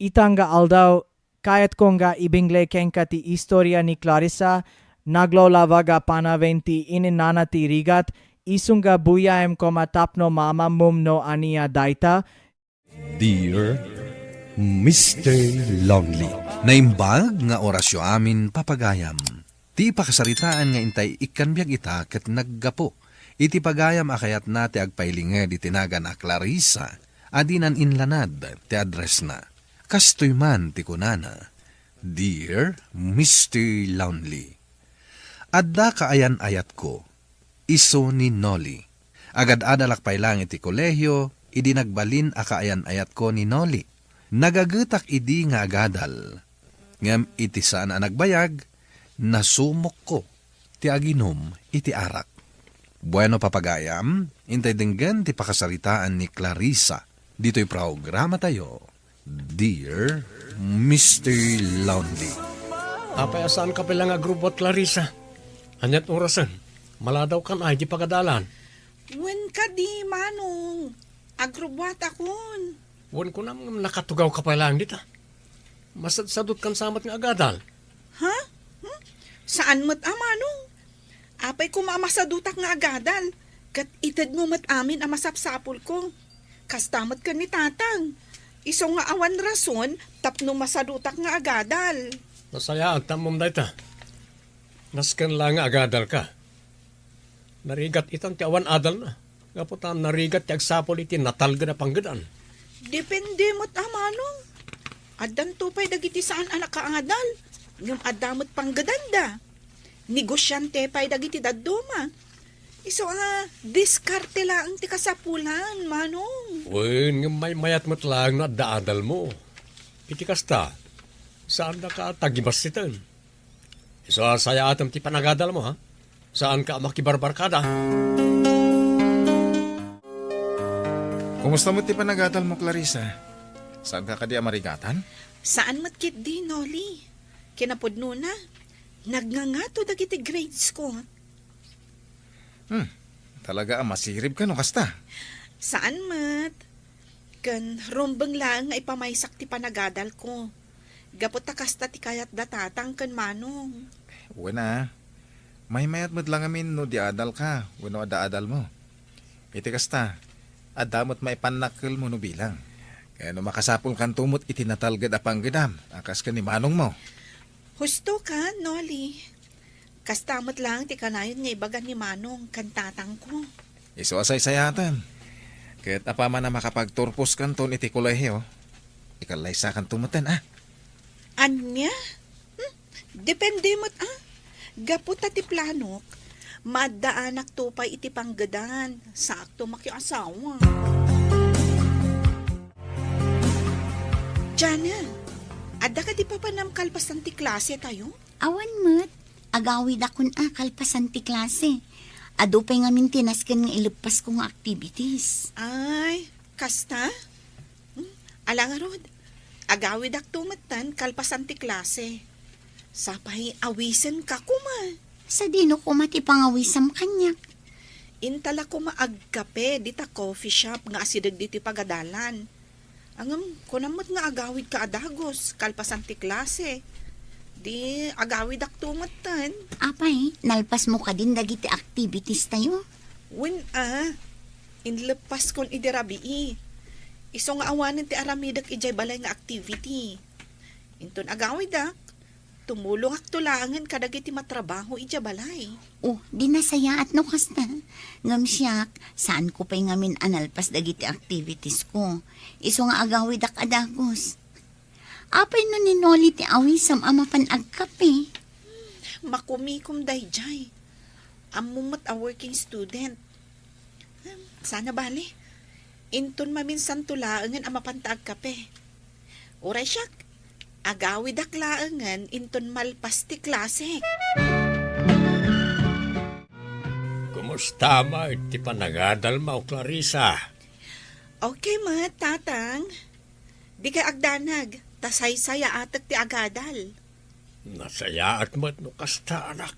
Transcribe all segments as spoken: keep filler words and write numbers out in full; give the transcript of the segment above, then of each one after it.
Ita nga aldaw, kayatko nga ibingle kenka ti istoria ni Clarissa, naglawlawag a panawen ti ininana ti rigat, isu nga buyaem koma tapno maammuem no ania dayta. Dear Mister Lonely. Naimbag nga orasyo amin, papagayam. Ti pakasaritaan nga intay ikkan biag ita ket naggapu iti pagayam a kayatna ti agpailinged iti nagan a Clarissa a dinan inlanad ti addressna. Kastoy man ti kunana, "Dear Mister Lonely, adda kaayan-ayatko, isu ni Noli. Agad-adalak pay laeng iti kolehio idi nagbalin a kaayan-ayatko ni Noli. Nagagetak idi nga agadal. Ngem iti saan a nagbayag, nasumokko ti aginum iti arak." Bueno, papagayam, intay denggen ti pakasaritaan ni Clarissa ditoy programatayo, Dear Mister Lonely. Apay a saanka pay laeng nga agrubbuat, Clarissa? Aniat orasen? Maladaw kan ay di pagadalan? Wen kadi, Manong. Agrubbuatakon. Wen kunam ngem nakatugawka pay laeng dita. Masadsadot kan samet nga agadal. Ha? Hmm? Saan met a, Manong? Apay koma a masadutak nga agadal, ket itedmo met amin a masapsapulko. Kasta met ken ni Tatang. Isu nga awan rason tapno masadutak nga agadal. Nasayaat ta ammom dayta. Nasken la nga agadalka. Narigat itan ti awan adalna. Gapu ta narigat ti agsapul iti natalged a panggedan. Depende met a, Manong. Addanto pay dagiti saan a nakaadal, ngem adda met panggedanda. Negosiante pay dagiti dadduma. Isu a, diskarte laeng ti kasapulan, Manong. Wen, ngem maymayat met laeng no adda adalmo. Iti kasta, saandaka a tagibassiten. Isu a sayaatem ti panagadalmo, ha? Saanka a makibarbarkada. Kumusta met ti panagadalmo, Clarissa? Saanka kadi a marigatan? Saan met ketdi, Noli. Kinapudnona, nagngangato dagiti grades ko. Hmm, talaga a masiribka no kasta. Saan met. Ken rumbeng laeng nga ipamaysak ti panagadalko. Gapu ta kasta ti kayat da Tatang ken Manong. Wen a, maymayat met la ngamin no di adalka wenno adda adalmo. Iti kasta, adda met maipannakkelmo no bilang. Ken no makasapulkanto met iti natalged a panggedam a kas ken ni Manongmo. Husto ka, Noli. Kasta met laeng ti kanayon nga ibaga ni Manong ken Tatangko. Isu a saysayaatem. Ket apaman a makapagturposkanton iti kolehio, ikallaysakanto metten, a? Ania? Hmm? Depende met, a? Gapu ta ti planok, maaddaanakto pay iti panggedan, saakto makiasawa. Jana, adda kadi papanam kalpasan ti klase tayo? Awan met, agawidakon a kalpasan ti klase. Adu pay ngamin ti nasken nga ileppasko nga activities. Ay, kasta? Hmm, ala ngarud, agawidakto metten kalpasan ti klase. Sapay awisenka koma. Sadino koma ti pangawisam kaniak? Inta la koma agkape dita coffee shop nga asideg ditoy pagadalan. Ngem, kunam met nga agawidka a dagus, kalpasan ti klase. Di agawidakto metten. Apay, nalpasmo kadin dagiti activities tayo? Wen a, inleppaskon idi rabii. Isu nga awanen ti aramidek idiay balay nga activity. Inton agawidak, tumulongakto laengen kadagiti matrabaho idiay balay. Oh, di nasayaat no kasta. Ngem siak, saanko pay ngamin a nalpas dagiti activities ko. Isu nga agawidak a dagus. Apay no ni Noli ti awisam a mapan agkape? Makumikom daydiay. Ammom met a working student. Hmm, sana bale. Inton maminsanto laengen a mapanta agkape. Uray siak, agawidak laengen inton malpas ti klasek. Kumusta met ti panagadalmo, Clarissa? Okay met, Tatang. Dikay agdanag, ta saysayaatek ti agadal. Nasayaat met no kasta, anak.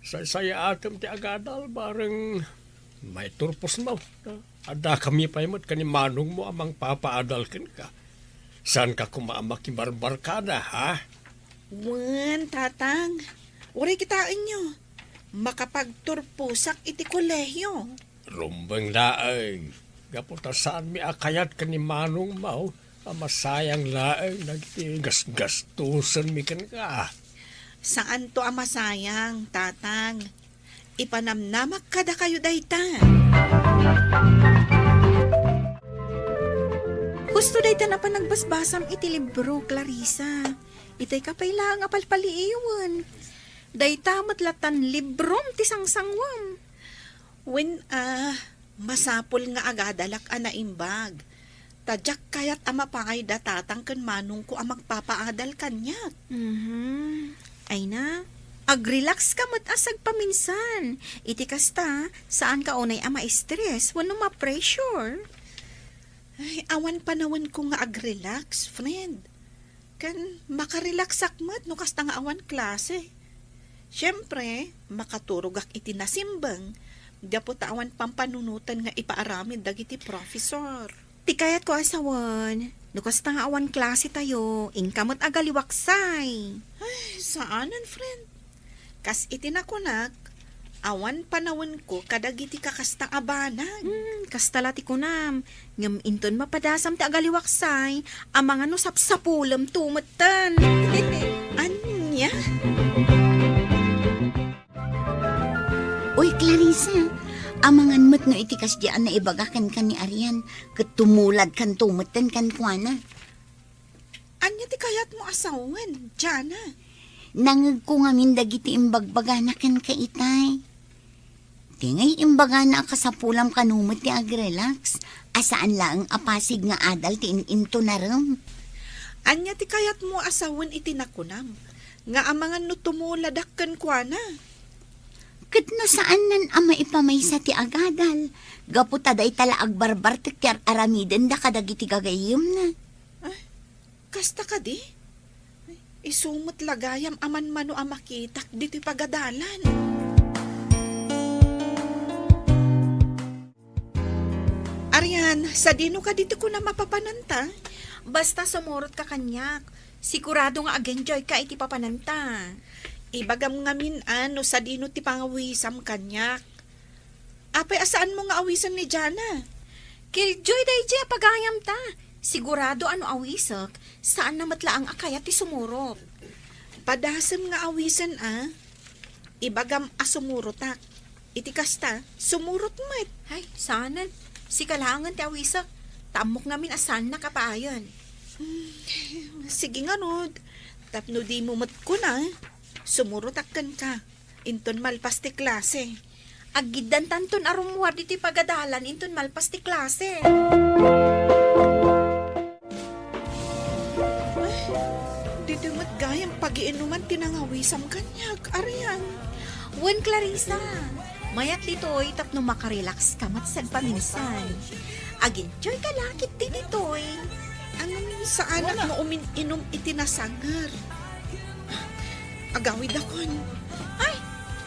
Saysayaatem ti agadal, bareng maiturposmo. Addakami pay met ken ni manongmo a mangpapaadal kenka. Saanka koma a makibarbarkada, ha? Wen, Tatang. Uray kitaenyo, makapagturposak iti kolehio. Rumbeng laeng, gapu ta saanmi a kayat ken ni manongmo, a masayang laeng dagiti gasgastosenmi kenka. Saanto a masayang, Tatang. Ipanamnamak kadakayo dayta. Husto dayta a panagbasbasam iti libro, Clarissa. Itay ka pay laeng a palpaliiwen. Dayta met latan librom ti sangsanguem. Wen a, masapul nga agadalak a naimbag. Ta diak kayat a mapaay da tatang ken manongko a magpapaadal kaniak. Mhm. Ay na, agrelax ka met a sagpaminsan. Iti kasta, saanka unay a ma-stress wenno ma-pressure. Ay, awan panawenko nga agrelax, friend. Ken makarelaksak met no kasta nga awan klase. Siempre, makaturogak iti nasimbeng, gapu ta awan pampanunoten nga ipaaramid dagiti professor. Ti kayatko a sawen, no kasta nga awan klase tayo, inka met agaliwaksay. Ay, saanen, friend. Kas iti nakunak, awan panawenko kadagiti kakasta a banag. Hmm, kasta la ti kunam. Ngem inton mapadasam ti agaliwaksay, amangan no sapsapulemto metten. Ania? Uy, Clarissa, amangan met no iti kasdi a naibaga kenka ni Arian, ket tumuladkanto metten kenkuana. Ania ti kayatmo a sawen, Jana? Nangngegko ngamin dagiti imbagbagana kenka itay. Ti ngay imbagana a kasapulam kano met ti agrelax, a saan laeng a pasig nga adal ti in-intunarem. Ania ti kayatmo a sawen iti nakunam, nga amangan no tumuladak kenkuana? Ket no saanen a maipamaysa ti agadal, gapu ta dayta la agbarbartek ti ar-aramidenda kadagiti gagayyemna. Ay, kasta kadi? Isu met la gayam a manmano a makitak ditoy pagadalan. Arian, sadino kadi ti kunam a papananta? Basta sumurotka kaniak. Sigurado nga ag-enjoyka iti papananta. Ibagam ngamin a no sadino ti pangawisam kaniak. Apay a saanmo nga awisen ni Jana? Killjoy daydiay a pagayamta. Sigurado a no awisek, saanna met laeng a kayat ti sumurot. Padasem nga awisen a. Ibagam a sumurotak. Iti kasta, sumurot met. Ay, saanen. Sika laengen ti awisek. Ta ammok ngamin a saannak a paayen. Hmm, sige ngarud. Tapno dimo met kuna, sumurotak kenka. Inton malpas ti klase. Aggiddantanton a rummuar ditoy pagadalan inton malpas ti klase. Ay, ditoy met gayam pagiinuman ti nangawisam kaniak, Arian. Wen, Clarissa, mayat ditoy tapno makarelax ka met sagpaminsan. Ag-enjoy ka la ketdi ditoy. Ngem saanak nga umin-inum iti nasanger. Agawidakon. Ay,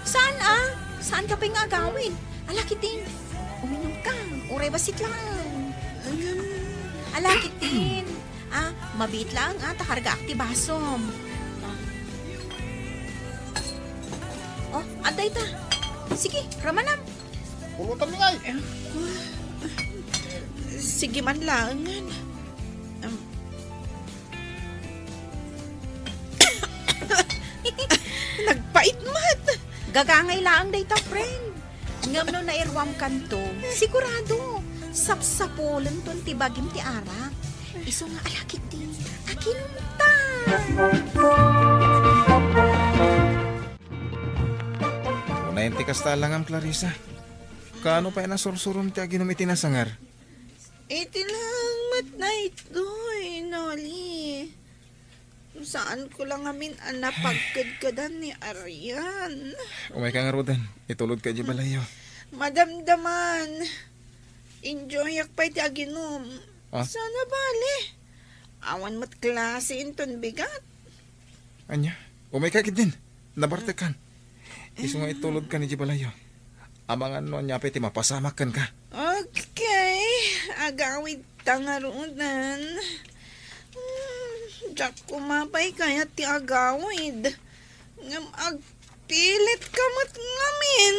saan a? Saanka pay nga agawid? Ala ketdin. Uminumka. Uray bassit laeng. Ngem. Ala ketdin. Ah, mabiit laeng a, ta kargaak ti basom. Oh, adda ita. Sige, ramanam. Pulutan mi ngay. Sige man laengen. Em. Nagpait met. Gagangay laeng dayta, friend. Ngem no nairuam kanto, sigurado, sapsapulenton ti bagim ti arak. Isu nga alakit ti akinumta. Unayen ti kasta langam, Clarissa. Kaano pay a nasursurom ti aginum iti nasanger? Iti laeng met daytoy, Noli. Saanko la ngamin a napagkedkedan ni Arian. Umayka ngaruden, itulodka idiay balayyo. Madamdaman. Enjoyak pay ti aginum. Ah? Sana bale. Awan met klase inton bigat. Ania? Umayka ketdin. Nabartekkan. Isu nga itulodkan idiay balayyo. Amangan no ania pay ti mapasamak kenka. Okay. Agawidta ngaruden. Diak koma pay kayat ti agawid. Ngem agpilitka met ngamin.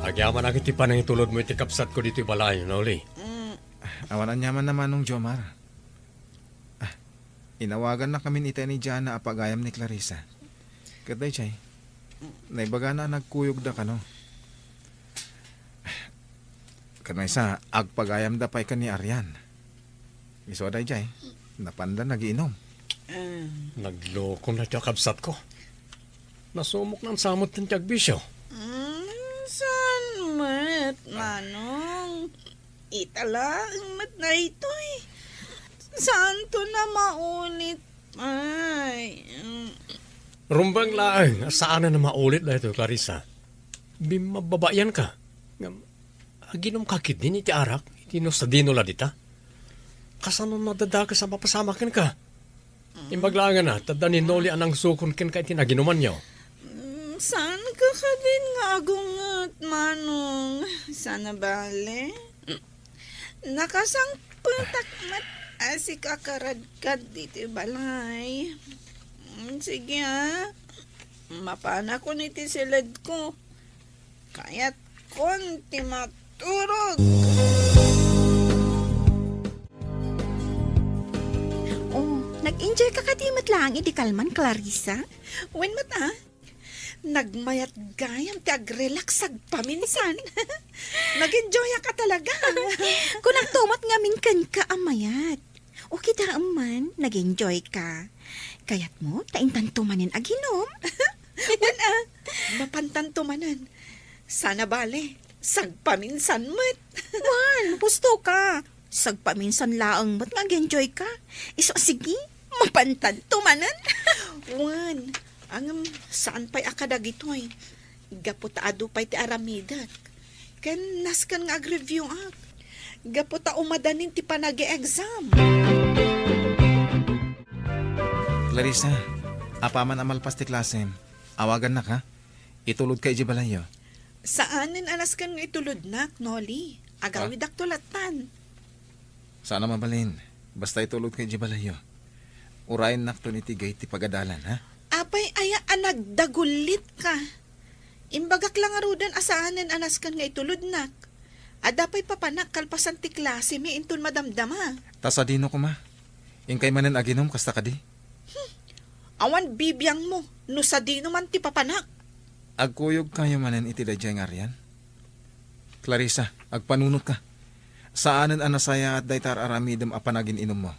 Agyamanak iti panangitulodmo iti kabsatko ditoy balay, Noli. Mm. Awan aniaman a Manong Jomar. Ah, inawagannakamin itay ni Jana a pagayam ni Clarissa. Ket daydiay, naibagana a nagkuyogda kano. Ket maysa, agpagayamda pay ken ni Arian. Isu a daydiay, napanda nagiinom. Ah. Nagloko na ti kabsatko. Nasumok na sa met ti agbisio. Mm, saan met, Manong? Ita laeng met daytoy. Saanto na maulit pay. Mm. Rumbeng laeng a saanen a maulit daytoy, Clarissa. Bimmababaianka. Ngem, aginumka ketdin iti arak, iti no sadino la dita? Kasano nadadakes a mapasamak kenka? Imbag laengen a, ta adda ni Noli a nangsukon kenka iti naginumanyo. Mm, saanka kadin nga agunget, Manong? Saan a bale? Nakasangpetak met a sikakaradkad ditoy balay. Mm, sige, a. Mapanakon iti siledko. Kayatkon ti maturog. Oh, nag-enjoy ka kadi met laeng idi kalman, Clarissa? Wen met, a. Nagmayat gayam ti agrelax agpaminsan. Nag-enjoyak a talaga. Kunakto met ngamin kenka a mayat. Okay daan man, nag-enjoy ka. Kayatmo ta intanto manen aginom? Wen, a, mapantanto manen. Saan a bale, sagpaminsan met. Wen, husto ka. Sagpaminsan laeng met nga ag-enjoy ka. Isu a sige, mapantanto manen. Wen, ngem saan pay a kadagitoy. Gapu ta adu pay ti aramidek. Ken nasken nga ag-review ak. Gapu ta umadanin ti panagi-exam. Clarissa, apaman a malpas ti klasem, awagannak, ha? Itulodka idiay balayyo. Saanen a nasken nga itulodnak, Noli. Agawidakto lattan. Saan a mabalin. Basta itulodka idiay balayyo. Urayennakton iti gayam ti pagadalan, ha? Apay aya a nagdagulitka? Imbagak la ngaruden a saanen a nasken nga itulodnak. Adda pay papanak kalpasan ti klasemi inton madamdama. Ta sadino koma? Inkay manen aginom kasta kadi? Hmm. Awan bibiangmo no sadino man ti papanak. Agkuyogkayo manen iti daydiay nga Arian? Clarissa, agpanunotka. Saanen a nasayaat dayta ar-aramidem a panagin-inummo.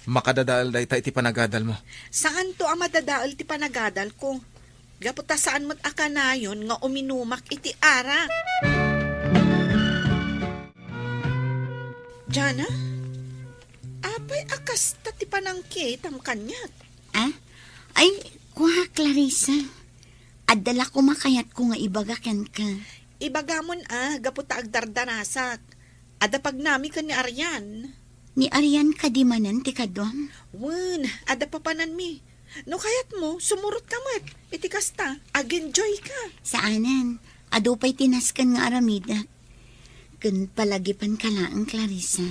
Makadadael dayta iti panagadalmo. Saanto a madadael ti panagadalko. Gapu ta saan met a kanayon nga uminumak iti arak. Jana, apay a kasta ti panangkitam kaniak? Ah? Ay, kua, Clarissa. Adda la koma kayatko nga ibaga kenka. Ibagamon a, gapu ta agdardarasak. Adda pagnami ken ni Arian. Ni Arian kadi manen ti kaduam? Wen, adda papananmi. No kayatmo, sumurotka met. Iti kasta, ag-enjoy ka. Saanen, adu pay ti nasken nga aramidek. Ken palagipanka laeng, Clarissa.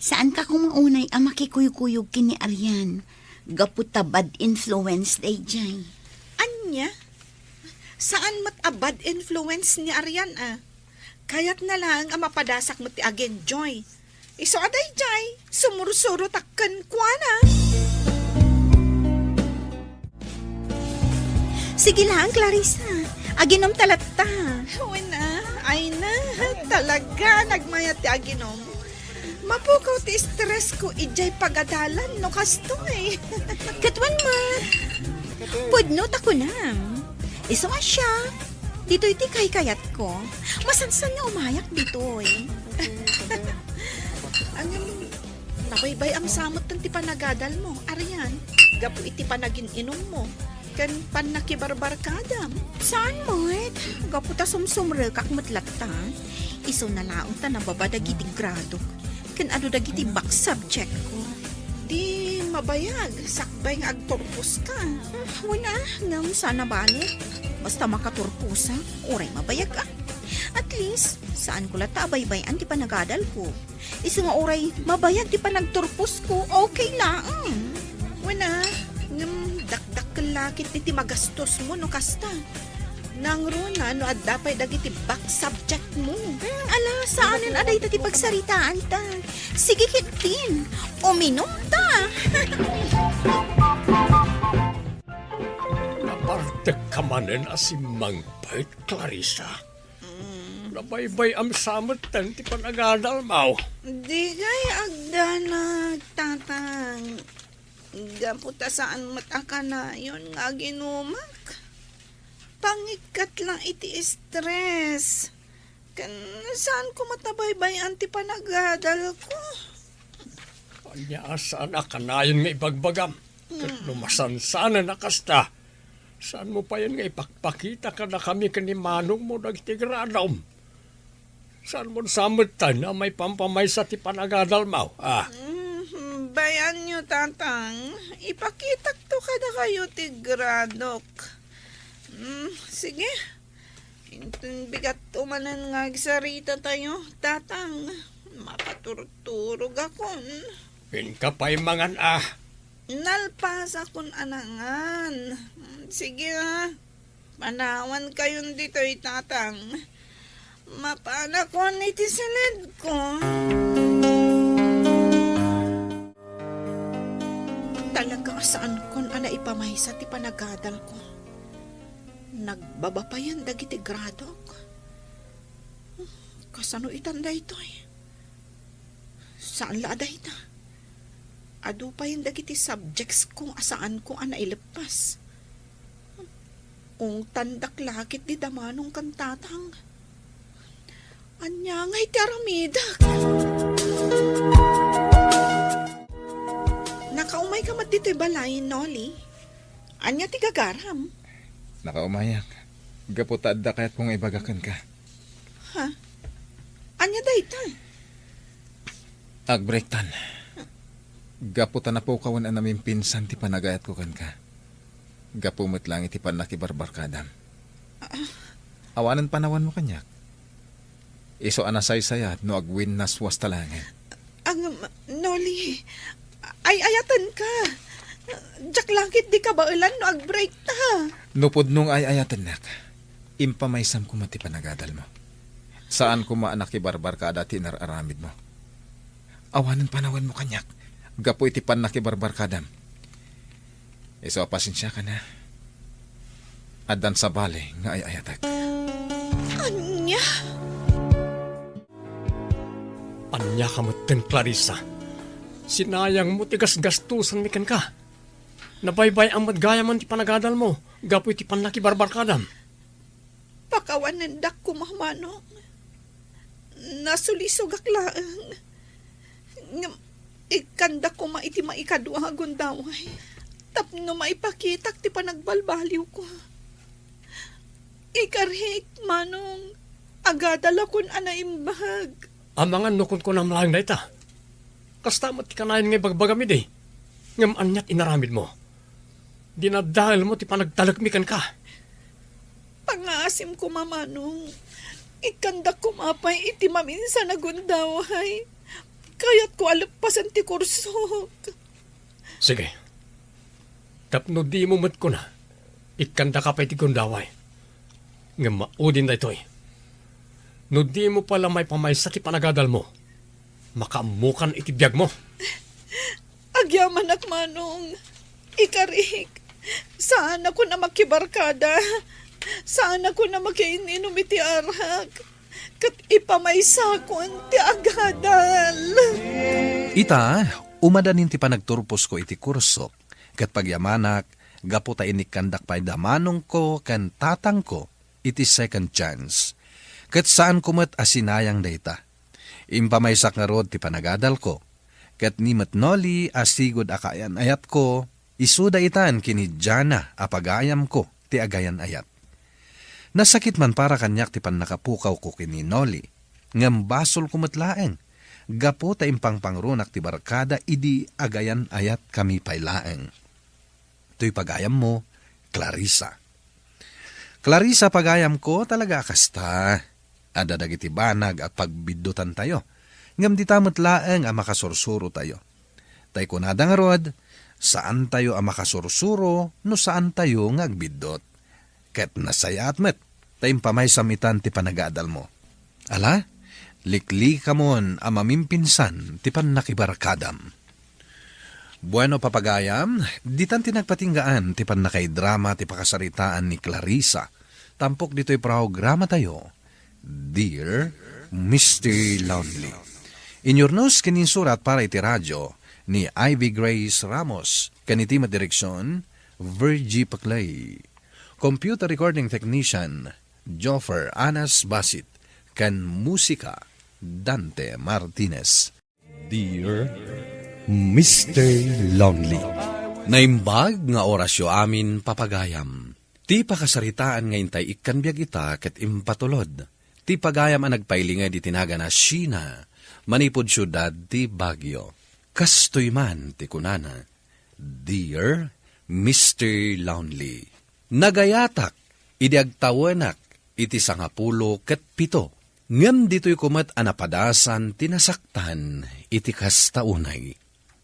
Saanka koma unay a makikuykuyog ken ni Arian gapu ta bad influence daydiay. Ania? Saan met a bad influence ni Arian a. Kayatna laeng a mapadasak met ti ag-enjoy. Isu a daydiay, sumursurotak kenkuana. Sige laeng, Clarissa. Aginom ta latta. Wen a, ay na, talaga, nagmayat ti aginom. Mapukaw ti stress ko idiay pagadalan no kastoy. Ket wen met. Pudno ta kunam. Isu a siak, ditoy ti kaykayatko. Masansan nga umayak ditoy. Ngem, nabaybay-am sa met ti panagadalmo, Arian, gapu iti panagin-inummo ken pannakibarbarkadam. Saan met? Gapu ta sumsumrekak met latta. Isu na laeng ta nababa dagiti gradok ken adu dagiti back subjectko. Di mabayag, sakbay nga agturposka. Hmm, wen a, ngem saan a bale. Basta makaturposak, uray mabayag a. At least, saanko latta a baybay-an ti panagadalko. Isu nga uray mabayag ti panagturposko, okay laeng. Wen a, ngem dakdakkel la ketdi ti magastosmo no kasta. Nangruna no adda pay dagiti back subjectmo. Hmm, ala, saanen a dayta ti pagsaritaanta. Sige ketdin, uminumta. Nabartekka manen a simmangpet, Clarissa. Mm. Nabaybay-am sa metten ti panagadalmo. Dikay agdanag, Tatang. Gapu ta saan met a kanayon nga aginumak. Pangikkat lang iti stress. Ken saanko met a baybay-an ti panagadalko. Ania a saan a kanayon nga ibagbagam? Ket no masansanan a kasta, saanmo payen nga ipakpakita kadakami ken ni manongmo dagiti gradom? Saanmo sa metten a maipampamaysa ti panagadalmo, a? Mm, bayanyo, Tatang. Ipakitakto kadakayo ti gradok. Mm, sige. Inton bigatto manen nga agsaritatayo, Tatang, mapaturturogakon. Inka pay mangan a. Nalpasakon a nangan. Sige a, panawankayon ditoy, Tatang. Mapanakon iti silidko. Talaga a saankon a naipamaysa ti panagadalko. Nagbaba payen dagiti gradok. Kasano itan daytoy? Saan la a dayta. Adu payen dagiti subjectsko a saanko a naileppas. Ungtandak la ketdi da Manong ken Tatang. Ania ngay ti aramidek? Nakaumayka met ditoy balay, Noli? Ania ti gagaram? Nakaumayak. Gapu ta adda kayatko nga ibaga kenka. Ha? Ania dayta? Agbreaktan. Gapu ta napukawen a namimpinsan ti panagayatko kenka. Gapu met laeng iti pannakibarbarkadam. Ah. Awanen panawanmo kaniak. Isu a nasaysayat no agwinnaswas ta laengen. Ang, Noli, ay-ayatenka. Diak la ketdi kabaelan no agbreakta. No pudno nga ay-ayatennak, impamaysam koma ti panagadalmo. Saan koma a nakibarbarkada ti inar-aramidmo. Awanen panawanmo kaniak gapu iti pannakibarbarkadam. Isu a pasensiakan a. Addan sabali nga ay-ayatek. Ania? Aniaka metten, Clarissa? Sinayangmo ti gasgastosanmi kenka. Nabaybay-am met gayamen ti panagadalmo gapu iti pannakibarbarkadam. Pakawanendak koma, Manong. Nasulisogak laeng. Ngem ikkanda koma iti maikadua a gundaway tapno maipakitak ti panagbalbaliwko. Ikarik, Manong, agadalakon a naimbag. Amangan no kunkunam laeng dayta. Kasta met ti kanayon nga ibagbagam idi. Ngem aniat inaramidmo? Dinadaelmo ti panagtalekmi kenka. Pangngaasim koma, Manong. Ikkandak koma pay iti maminsan a gundaway. Kayatko a leppasen ti kursok. Sige. Tapno dimo met kuna, ikkandaka pay ti gundaway. Ngem maudin daytoy. No dimo pay la maipamaysa ti panagadalmo, makaammokan iti biagmo. Agyamanak, Manong. Ikarik, saanakon a makibarkada. Saanakon a makiin-inum iti arak. Ket ipamaysakon ti agadal. Ita, umadanin ti panagturposko iti kursok, ket pagyamanak, gapu ta inikkandak pay da manongko ken tatangko iti second chance. Ket saanko met a sinayang dayta. Impamaysak ngarud ti panagadalko, ket ni met Noli a sigud a kaayan-ayatko, isuda itan ken ni Jana a pagayamko ti agayan-ayat. Nasakit man para kaniak ti pannakapukawko ken ni Noli, ngem basolko met laeng, gapu ta impangpangrunak ti barkada idi agayan-ayatkami pay laeng. Toy pagayammo, Clarissa. Clarissa, pagayamko, talaga a kasta. Adda dagiti banag a pagbiddutantayo, ngem dita met laeng a makasursurotayo. Tay kunada ngarud, saantayo a makasursuro no saantayo nga agbiddut. Ket nasayaat met ta impamaysam itan ti panagadalmo. Ala, liklikamon a mamimpinsan ti pannakibarbadam. Bueno, papagayam, ditan ti nagpatinggaan ti pannakaidrama ti pakasaritaan ni Clarissa, tampok ditoy programatayo, Dear Mister Lonely. Inyurnos ken insurat para iti radio ni Ivy Grace Ramos, ken iti met direksion, Virgie Paclay. Computer recording technician, Joffer Anas Basit, ken musika, Dante Martinez. Dear Mister Lonely. Naimbag nga orasyo amin, papagayam. Ti pakasaritaan nga intay ikkan biag ita ket impatulod. Ti pagayam a nagpailinged iti nagana Sheena, manipud siudad ti Baguio. Kastoy man ti kunana, Dear Mister Lonely, nagayatak idi agtawenak iti sangapulo ket pito, ngem ditoyko met a napadasan ti nasaktan iti kasta unay.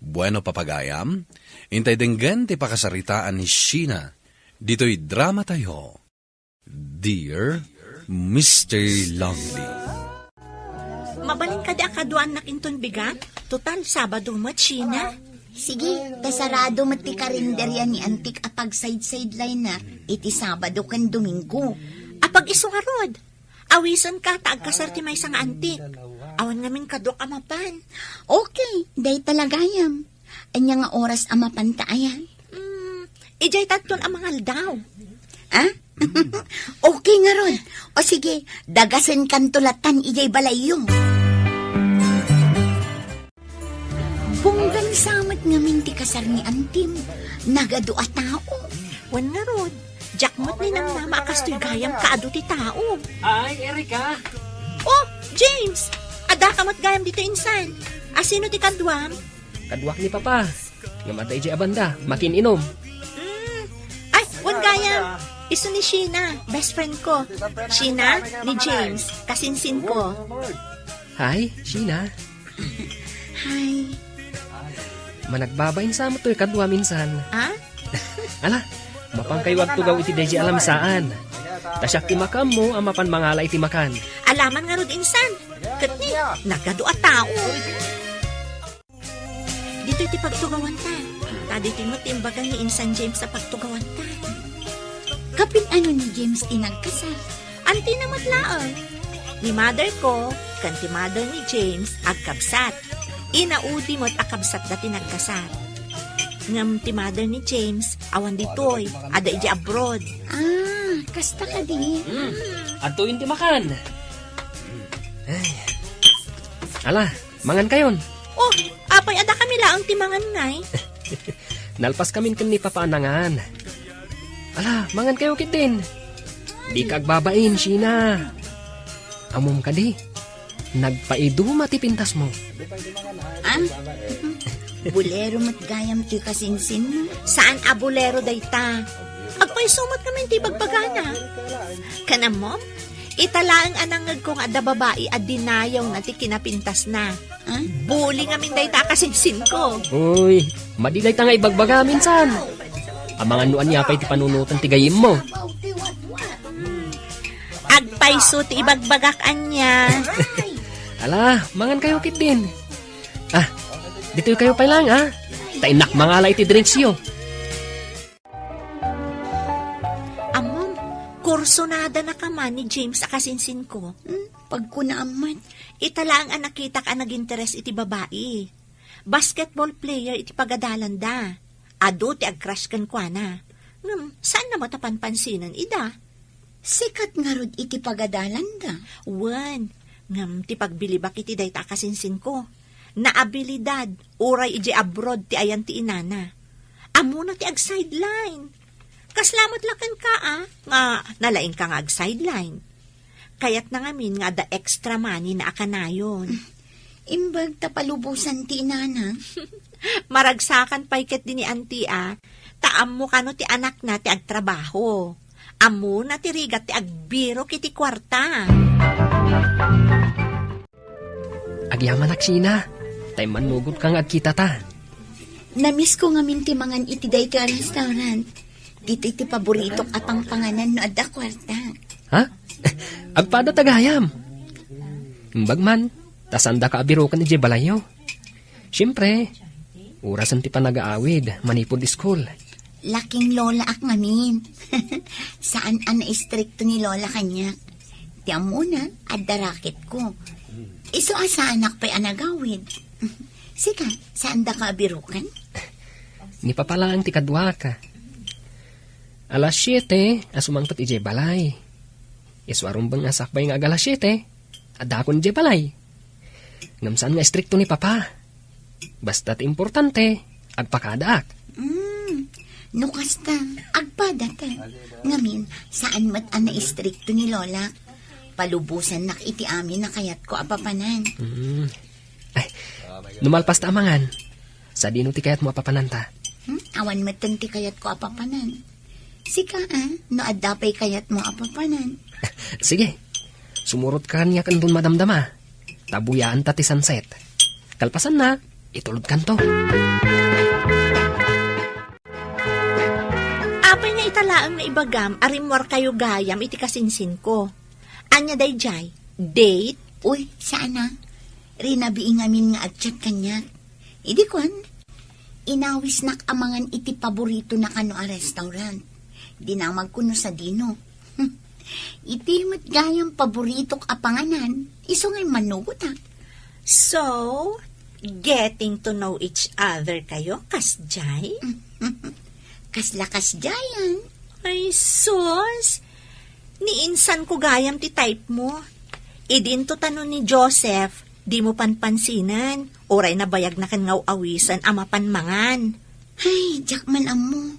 Bueno, papagayam, intay denggen ti pakasaritaan ni Sheena ditoy dramatayo, Dear Mister Lonely. Mabalin kadi a kaduaannak inton bigat? Total, Sabado met, Sheena. Sige, ta sarado met ti karinderya ni Antik a pag-side-sideline-na iti Sabado ken Domingo. Apag-isu ngarud, awisenka ta agkasar ti maysa nga Antik. Awan ngamin kaduak a mapan. Okay, dayta la gayam. Ania nga oras a mapanta aya? Mm, idiay tatton a mangaldaw. Ah? Okay ngarud. O sige, dagasenkanto latan idiay balayyo. Bunggan sa met ngamin ti kasar ni Antim. Nagadu a tao. Wen ngarud, diak met ninamnama a kastoy gayam kaadu ti tao. Ay, Erika! Oh, James! Addaka met gayam ditoy insan. A sino ti kaduam? Kaduak ni Papa. Ngem adda idiay a banda, makin-inom. Mm. Ay, wen gayam. Isu ni Sheena, best friend ko. Sheena, ni James, kasinsin ko. Hi, Sheena. Hi. Managbabain sa met toy kaduam insan. Ah? Ala, mapankayo agtugaw iti daydiay a lamsaan. Ta siak ti makaammo a mapan mangala iti makan. Ala man ngarud insan. Ket ni, nagadu a tao. Ditoy ti pagtugawanta. Ta ditoy met ti imbaga ni Insan James a pagtugawanta. Kapin ano ni James ti nagkasar? Antina met laeng. Ni mother ko, ken ti mother ni James, agkabsat. Inaudi met a kabsatda ti nagkasar. Ngem ti mother ni James, awan ditoy, adda idiay abroad. Ah, kasta kadi. Hmm, adtoyen ti makan. Ay. Ala, mangan kayon. Oh, apay, adda kami laeng ti mangan ngay? Nalpas kamin ken ni Papa a nangan. Ala, mangan kayo ketdin. Dika agbabain, Sheena. Ammom kadi, nagpaiduma ti pintasmo. Ah? Bolero met gayam ti kasinsinmo? Saan a bolero dayta? Agpayso met ngamin ti ibagbagana. Ken ammom, ita laeng a nangngegko nga adda babai a dinayawna ti kinapintasna. Ah? Buli ngamin dayta a kasinsinko. Uy, madi dayta nga ibagbagam insan. Amangan no ania pay ti panunoten ti gayyemmo. Agpayso ti ibagbagak ania. Ala, mangan kayo ketdin. Ah, ditoy kayo pay laeng, ah. Ta innak mangala iti drinksyo. Ammom, kursunada na ka man ni James a kasinsinko. Hmm, pagkunaam met. Ita laeng a nakitak a naginteres iti babai. Basketball player iti pagadalanda. Adu ti agcrush kenkuana. Ngem, saanna met a panpansinen ida. Sikat ngarud iti pagadalanda. Wen, ngem ti pagbilibak iti dayta a kasinsinko. Naabilidad, uray idiay abroad ti ayan ti inana. Ammona ti agsideline. Kasla met la kenka, a, nga nalaingka nga agsideline. Kayatna ngamin nga adda extra money na a kanayon. Imbag ta palubosan ti inana. Maragsakan pay ketdi ni anti a, ta ammo kano ti anakna ti agtrabaho. Ammona ti rigat ti agbirok iti kuarta. Agyamanak, Sheena. Tay mannugot ka nga agkita ta. Namiss ko ngamin ti mangan iti daytoy a restaurant. Ditoy ti paboritok a pangpanganan no adda kuarta. Ha? Agpada ta gayam. Imbag man, ta saandaka a biroken idiay balayyo. Siempre, orasen ti panagaawid manipud school. Laking lolaak ngamin. Saan a naistrikto ni lola kaniak. Ti ammona, adda racket ko. Isu a saanak pay a nagawid. Sika, saandaka a biroken? Ni papa laeng ti kaduak. Alas siete a sumangpet idiay balay. Isu a rumbeng a sakbay nga ag-alas siete, addaakon idiay balay. Ngem saan nga istrikto ni papa. Basta ti importante, agpakadaak. Mm, no kasta, agpadata. Ngamin, saan met a naistrikto ni lola. Palubosannak iti amin a kayatko a papanan. Mm. Ay, no malpas ta a mangan, sadino ti kayatmo a papananta? Hmm? Awan metten ti kayatko a papanan. Sika, ah, no adda pay kayatmo a papanan. Sige, sumurot ka kaniak inton madamdama. Ta buyaanta ti sunset. Kalpasanna, itulodkanto. Apay nga ita laeng nga ibagam a rimmuarkayo gayam iti kasinsinko? Ania daydiay? Date? Uy, saan a. Rinabii ngamin nga agchat kaniak. Idi kuan, inawisnak a mangan iti paboritona kano a restaurant. Dinamagko no sadino. Iti met gayam paboritok a panganan, isu ngay mannugotak. So, getting to know each other kayo, kasjay? Kasla kasjayan? Ay, sus! Ni insanko gayam ti type mo. Idinto tano ni Joseph, dimo panpansinen, uray nabayagnaken nga aw-awisen a mapan mangan. Ay, diak man ammo.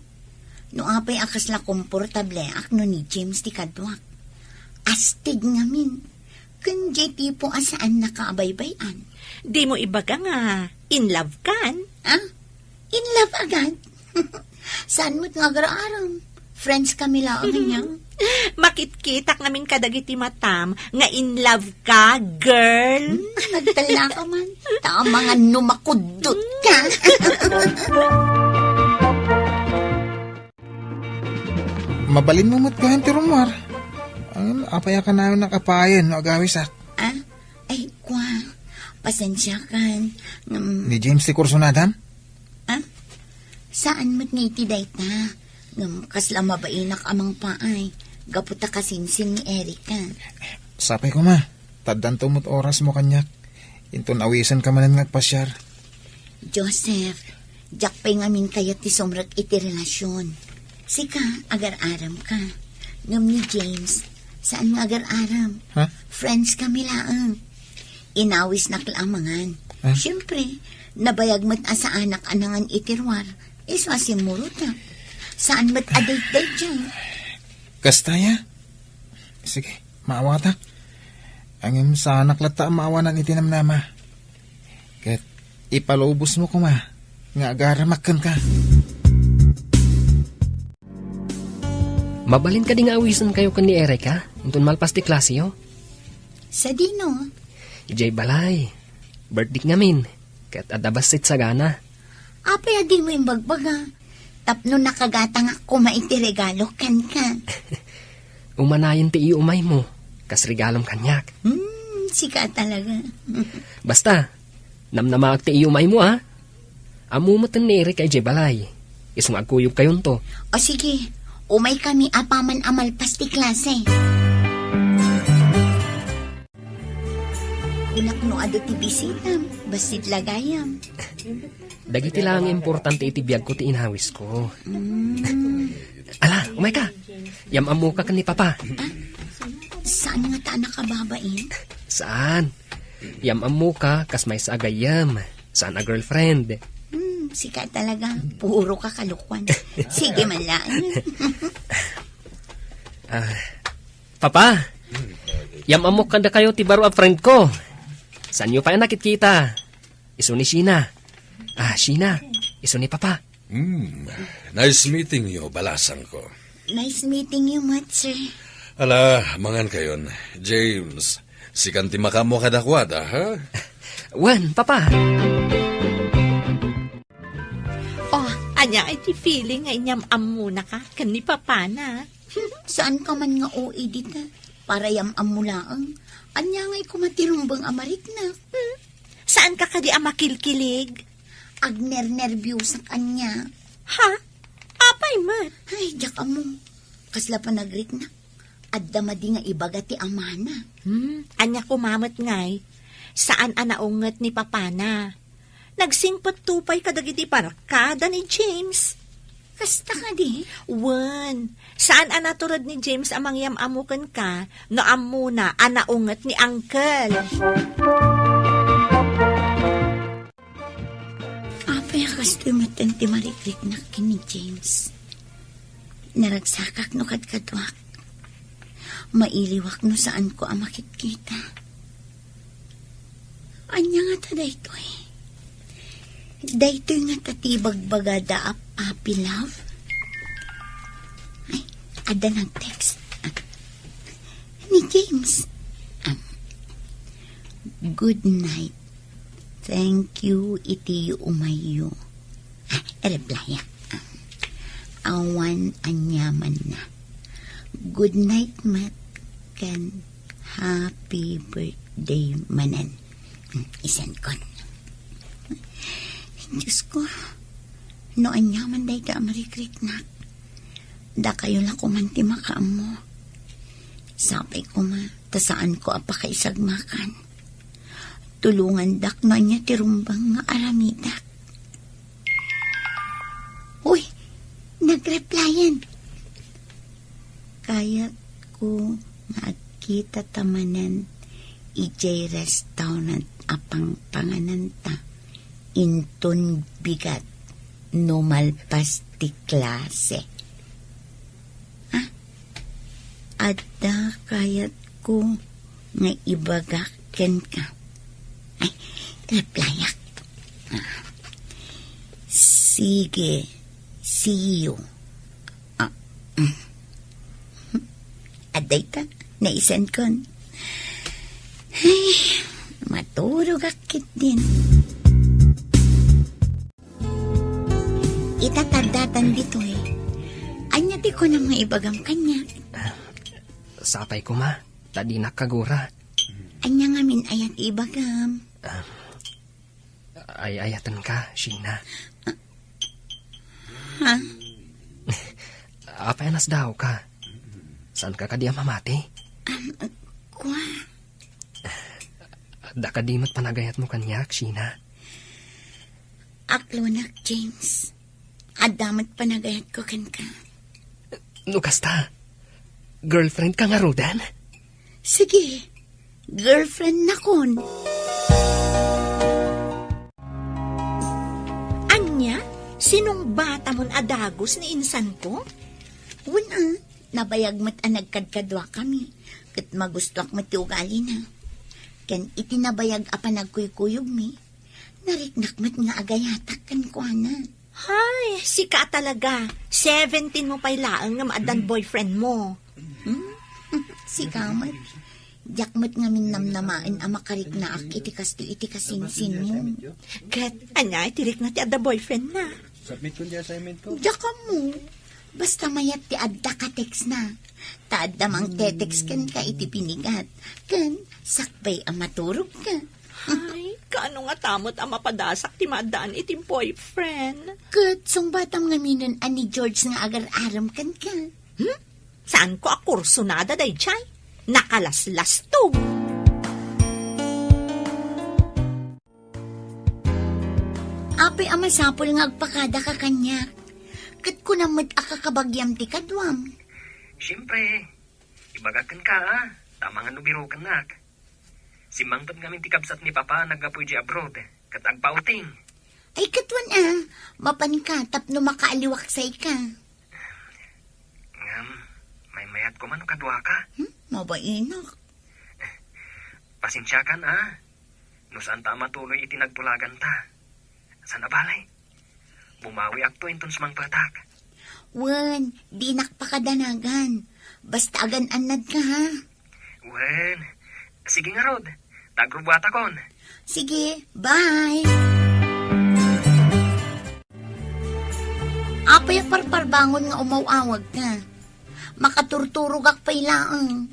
No apay a kasla komportableak no ni James ti kaduak. Astig ngamin. Ken diay tipo a saannaka a baybay-an. Dimo ibaga nga in love kan? Ah? In love agad? Saan met nga agar-aram? Friends kami laeng niya. Makitkitak ngamin kadagiti matam nga in love ka, girl. Hmm, nagtala ka man. Ta amangan no makuddot ka. Mabalinmo met gayam ti rummuar. Apay a kanayon a kapayen no agawisak? Ah? Ay, kua. Pasensiakan. Ngem Ni James ti kursunadam? Ah? Saan met nga iti dayta? Ngem kasla mabainak a mangpaay. Gapu ta kasinsin ni Erica. Sapay koma. Ta addanto met orasmo kaniak. Inton awisenka manen nga agpasiar. Joseph, diak pay ngamin kayat ti sumrek iti relasyon. Sika, agar-aram ka. Ngem ni James, saan nga agar-aram? Ha? Friends kami laeng. Inawisnak la a mangan. Ha? Siyempre, nabayag met a saanak a nangan iti ruar. Isu a simmurotak. Saan met a date-date dyan? Kasta ya? Sige, maawatak. Ngem saanak latta a maawanan iti namnama. Ket ipalubosmo koma nga agaramak kenka. Mabalin kadi nga awisenkayo ken ni Erica inton malpas ti klaseyo? Sadino? Idiay balay. Birthday ngamin. Ket adda bassit sagana. Apay a dimo imbagbaga? Tapno nakagatangak koma iti regalo kenka. Umanayon ti iumaymo, kas regalom kaniak. Hmm, sika talaga. Basta, namnamaak ti iumaymo, a. Ammo met ni Erica idiay balay. Isu nga agkuyogkayonto. O sige, umay kami apaman a malpas ti klase. Kunak no adu ti bisitam, bassit la gayam. Dagiti laeng importante iti biagko ti inawisko. Mm. Ala, umayka. Yam-ammoka ken ni Papa. Ah? Saan nga ta a nakababain? Saan? Yam-ammoka kas maysa a gayyem. Saan a girlfriend. Hmm, sika talaga. Puro ka kalokoan. Sige man laeng. Ah, Papa, yam-ammok kadakayo ti baro a friend ko. Saanyo pay a nakitkita? Isu ni Sheena. Ah, Sheena, isu ni Papa. Hmm, nice meeting you, balasang ko. Nice meeting you, Matse. Ala, mangan kayon. James, Sikan ti makaammo kadakuada, ha? Wen, Papa. Oh, ania iti feeling nga inyam-ammonaka ken ni Papana? Saanka man nga O A dita? Para yam-ammo laeng. Ania ngay koma ti rumbeng a mariknak? Hmm? Saanka kadi a makilkilig? Agnernerbiosak ania. Ha? Apay met? Ay, diak ammo. Kasla panagriknak. Adda madi nga ibaga ti amana. Hmm, ania koma met ngay? Saan a naunget ni Papana. Nagsingpetto pay kadagiti barkada ni James. Kasta kadi? Wen, saan a natured ni James a mangyam-ammo kenka no ammona a naunget ni Uncle. Apay a kastoy metten ti marikriknak ken ni James? Naragsakak no kadkaduak. Mailiwak no saanko a makitkita. Ania ngata daytoy? Daytoy ngata ti ibagbagada a puppy love? Ay, adda nag-text. Ni James. Ah, "Good night. Thank you iti umayyo." Ah, replya. Ah, awan aniamanna. "Good night, Matt," ken "Happy birthday manen." Hmm, isendkon. Diyos ko, no aniaman dayta a marikriknak, dakayo la koman ti makaammo. Sapay koma, ta saanko a pakaisagmakan. Tulongandak no ania ti rumbeng nga aramidak. Uy, nagreplyan. Kayatko nga agkitata manen idiay restaurant a pangpangananta inton bigat no malpas ti klase. Ah, adda kayatko nga ibagak kenka. Ay, replyak. Ah, sige, see you. Ah, mm. Adda ita, naisendkon. Ay, maturogak ketdin. Ita ta addatan ditoy. Ania ti kunam nga ibagam kaniak? Sapay koma, ta dinak kagura. Ania ngamin aya ti ibagam? Ah, ay-ayatenka, Sheena. Ha? Apay a nasdaawka? Saanka kadi a mamati? Am, kua. Adda kadi met panagayatmo kaniak, Sheena? Aklonak, James. Adda met panagayatko kenka. No kasta, girlfriendka ngaruden? Sige, girlfriendnakon. Ania, sinungbatamon a dagus ni insanko? Wen a, nabayag met a nagkadkaduakami, ket magustoak met ti ugalina. Ken iti nabayag a panagkuykuyogmi, nariknak met nga agayatak kenkuana. Hay, sika a talaga. Seventeen mo pay laeng ngem addan boyfriend mo. Hmm? Sika met. Diak met ngamin namnamaen a makariknaak iti kastoy iti kasinsinmo. Ket ania iti rikna ti adda boyfriendna? Submit ko di assignment ko. Diak ammo. Basta mayat ti adda ka-textna. Ta adda mangte-text kenka iti pinigat. Ken sakbay a maturogka. Ay, kaano ngata met a mapadasak ti maaddaan iti boyfriend? Ket sungbatam ngaminen a ni George nga agar-arem kenka. Hmm? Saanko a kursunada daydiay? Nakalaslasto! Apay a masapul nga agpakadaka kaniak? Ket kunam met a kakabagiam ti kaduam. Siempre, ibagak kenka, a, ta amangan no birokennak. Simmangpet ngamin ti kabsat ni Papa a naggapu idiay abroad, ket agpa-outing. Ay, ket wen a, mapanka tapno makaaliwaksayka. Ngem, maymayat koma no kaduaka. Hmm? Mabainak. Pasensiakan, a. No saanta a matuloy iti nagtulaganta. Saan a balay? Bumawiakto inton sumangpetak. Wen, dinak pakadanagan. Basta agan-annadka, ha? Wen, Sige ngarud, ta agrubuatakon. Sige, bye. Apay a parparbangon nga umaw-awag ka? Makaturturogak pay laeng.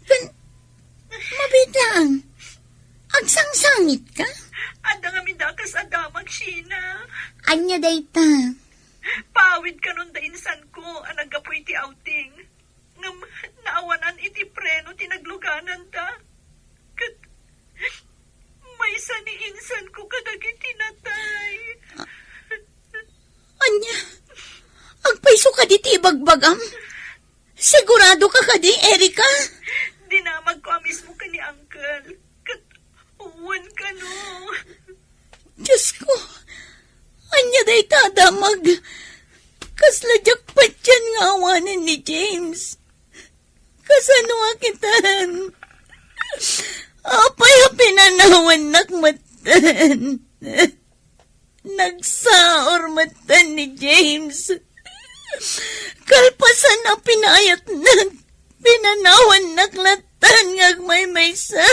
Ken, mabiit laeng. Agsangsangit ka? Adda ngamin dakas a damag, Sheena. Ania dayta? Paawid kanon da insanko a naggapu iti outing. Ngem naawanan iti preno ti naglugananda. Ket maysa ni insanko kadagiti natay. Ania? Agpayso kadi ti ibagbagam? Sigurado ka kadi, Erica? Dinamagko a mismo ken ni Uncle. Ket wen kano. Dios ko, ania dayta a damag? Kasla diak patien nga awanen ni James. Kasano a kitan? Apay a pinanawannak metten? Nagsaor metten ni James. Kalpasan a pinaayatnak, pinanawannak latta nga agmaymaysa.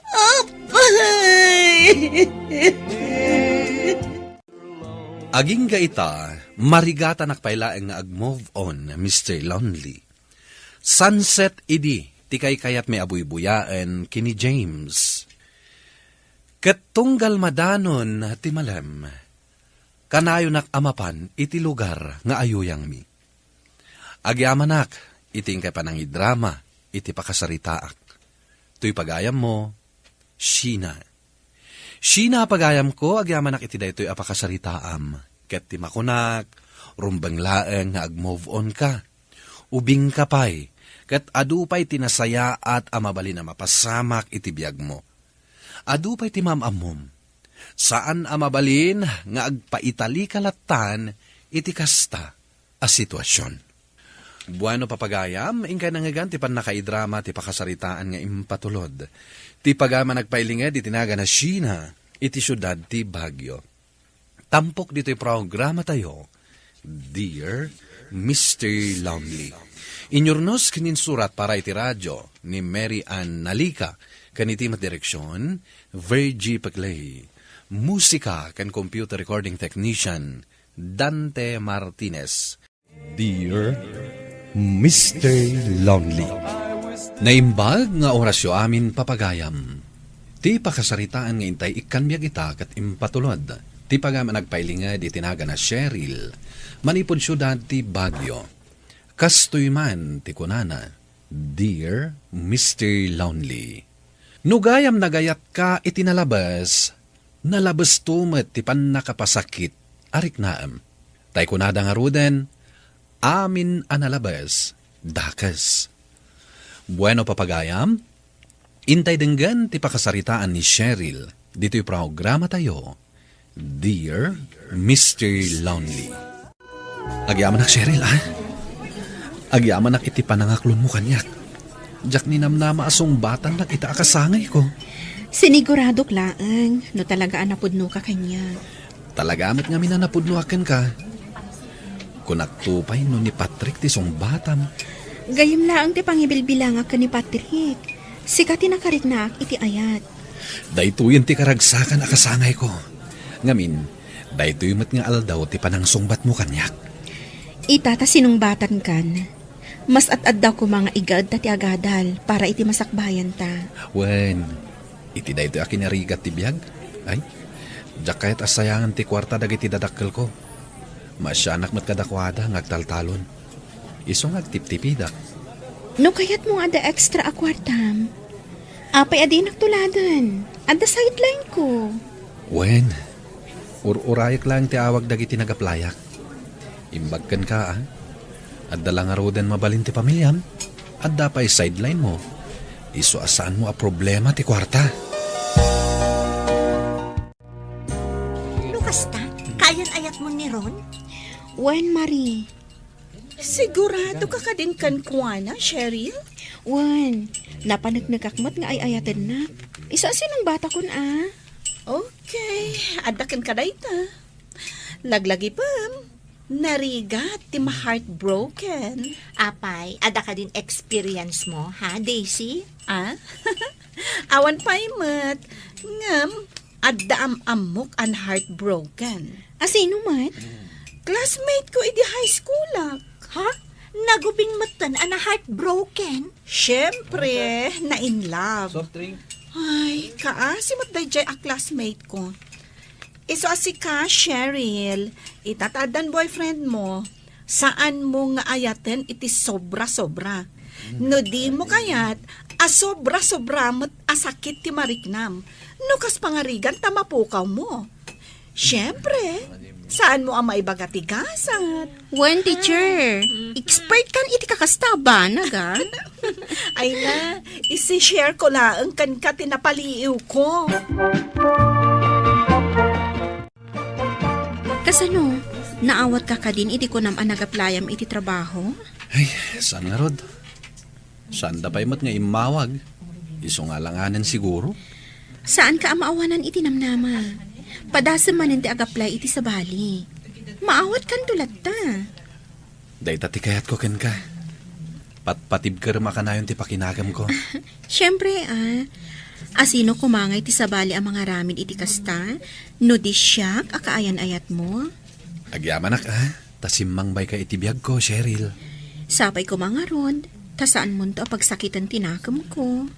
Apay! Agingga ita, marigatanak pay laeng nga ag-move on, Mister Lonely. Sunset idi ti kaykayatmi a buybuyaen ken ni James. Ket tunggal madanon ti malem, kanayonak a mapan iti lugar nga ayuyangmi. Agyamanak iti inkay panangidrama iti pakasaritaak. Toy pagayammo, Sheena. Sheena a pagayamko, agyamanak iti daytoy a pakasaritaam. Ket ti makunak, rumbeng laeng nga ag-move on ka. Ubingka pay, ket adu pay ti nasayaat a mabalin a mapasamak iti biagmo. Adu pay ti maam-ammom. Saan a mabalin nga agpaitalika lattan iti kasta a situasion. Bueno, papagayam, inkay nangngegan ti pannakaidrama ti pakasaritaan nga impatulod ti pagayam a nagpailinged iti nagan a Sheena iti siudad ti Baguio. Tampok ditoy programatayo, Dear Mister Lonely. Inyurnos ken insurat para iti radio ni Mary Ann Nalica, ken iti met direksion, Virgie Peclay. Musika ken computer recording technician, Dante Martinez. Dear Mister Lonely. Naimbag nga orasyo amin, papagayam. Ti pakasaritaan nga intay ikkan biag ita ket impatulod ti pagayam a nagpailinged iti nagan a Cheryl, manipud siudad ti Baguio. Kastoy man ti kunana, Dear Mister Lonely. No gayam nagayatka iti nalabes, nalabesto met ti pannakapasakit a riknaem. Tay kunada ngaruden, amin a nalabes, dakes. Bueno, papagayam, intay denggen ti pakasaritaan ni Cheryl ditoy programatayo, Dear Mister Lonely. Agyamanak, Cheryl, a? Agyamanak iti panangaklonmo kaniak. Diak ninamnama a sungbatannak ita a kasangayko. Siniguradok laeng no talaga a napudnoka kaniak. Talaga met ngamin a napudnoak kenka. Kunakto pay no ni Patrick ti sungbatam. Gayyem laeng ti pangibilbilangak ken ni Patrick. Sika ti nakariknaak iti ayat. Daytoyen ti karagsakan a kasangayko. Ngamin, daytoy met nga aldaw ti panangsungbatmo kaniak. Ita ta sinungbatankan, mas ad-adda koma nga igaedta ti agadal para iti masakbayanta. Wen, iti daytoy a kinarigat ti biag, ay, diak kayat a sayangen ti kuarta dagiti dadakkelko. Maasianak met kadakuada nga agtaltalon. Isu nga agtiptipidak. No kayatmo nga adda extra a kuartam, apay a dinak tuladen? Adda sideline ko. Wen, ur-urayek laeng ti awag dagiti nagaplayak. Imbag kenka, a? Adda la ngaruden mabalin ti pamiliam, adda pay sideline mo. Isu a saanmo a problema ti kuarta. No kasta, kayan ayatmo ni Ron? Wen, Marie. Sigurado ka kadin kenkuana, Cheryl? Wen, napaneknekak met nga ay-ayatennak. Isu a sinungbatakon a. Okay, adda kenka dayta. Laglagipem, Narigat ti ma-heartbroken. Apay, adda kadin experience mo, ha, Daisy? Ah? Awan pay met. Ngem, adda am-ammok a na-heartbroken. A sino met? Classmate ko idi high school-ak. Ha? Nagubing metten a na-heartbroken? Siyempre, na-in love. Soft drink. Ay, kaasi met daydiay a classmate ko. Isu a sika, Cheryl, ita ta addan boyfriend mo, saan mo nga ayaten iti sobra-sobra. No di mo kayat, a sobra-sobra met a sakit ti mariknam. No kas pangarigan ta mapukaw mo. Siyempre, saan mo a maibaga ti gasat? Wen, teacher, expert kan iti kakasta a banag, a? Ay na, isi-share ko laeng kenka ti napaliiwko. Kasano? Naawatka kadin idi kunam a nag-apply-am iti trabaho? Ay, saan ngarud? Saanda pay met nga immawag. Isu nga alanganen siguro. Saanka a maawanan iti namnama. Padasem manen ti ag-apply iti sabali. Maawatkanto latta. Dayta ti kayatko kenka. Patpatibkerem a kanayon ti pakinaganko. Siyempre, a. A sino koma ngay ti sabali a mangaramid iti kasta, no di siak a kaayan-ayatmo? Agyamanak, a. Ta simmangbayka iti biagko, Cheryl. Sapay koma ngarud, ta saanmonto a pagsakiten ti nakemko.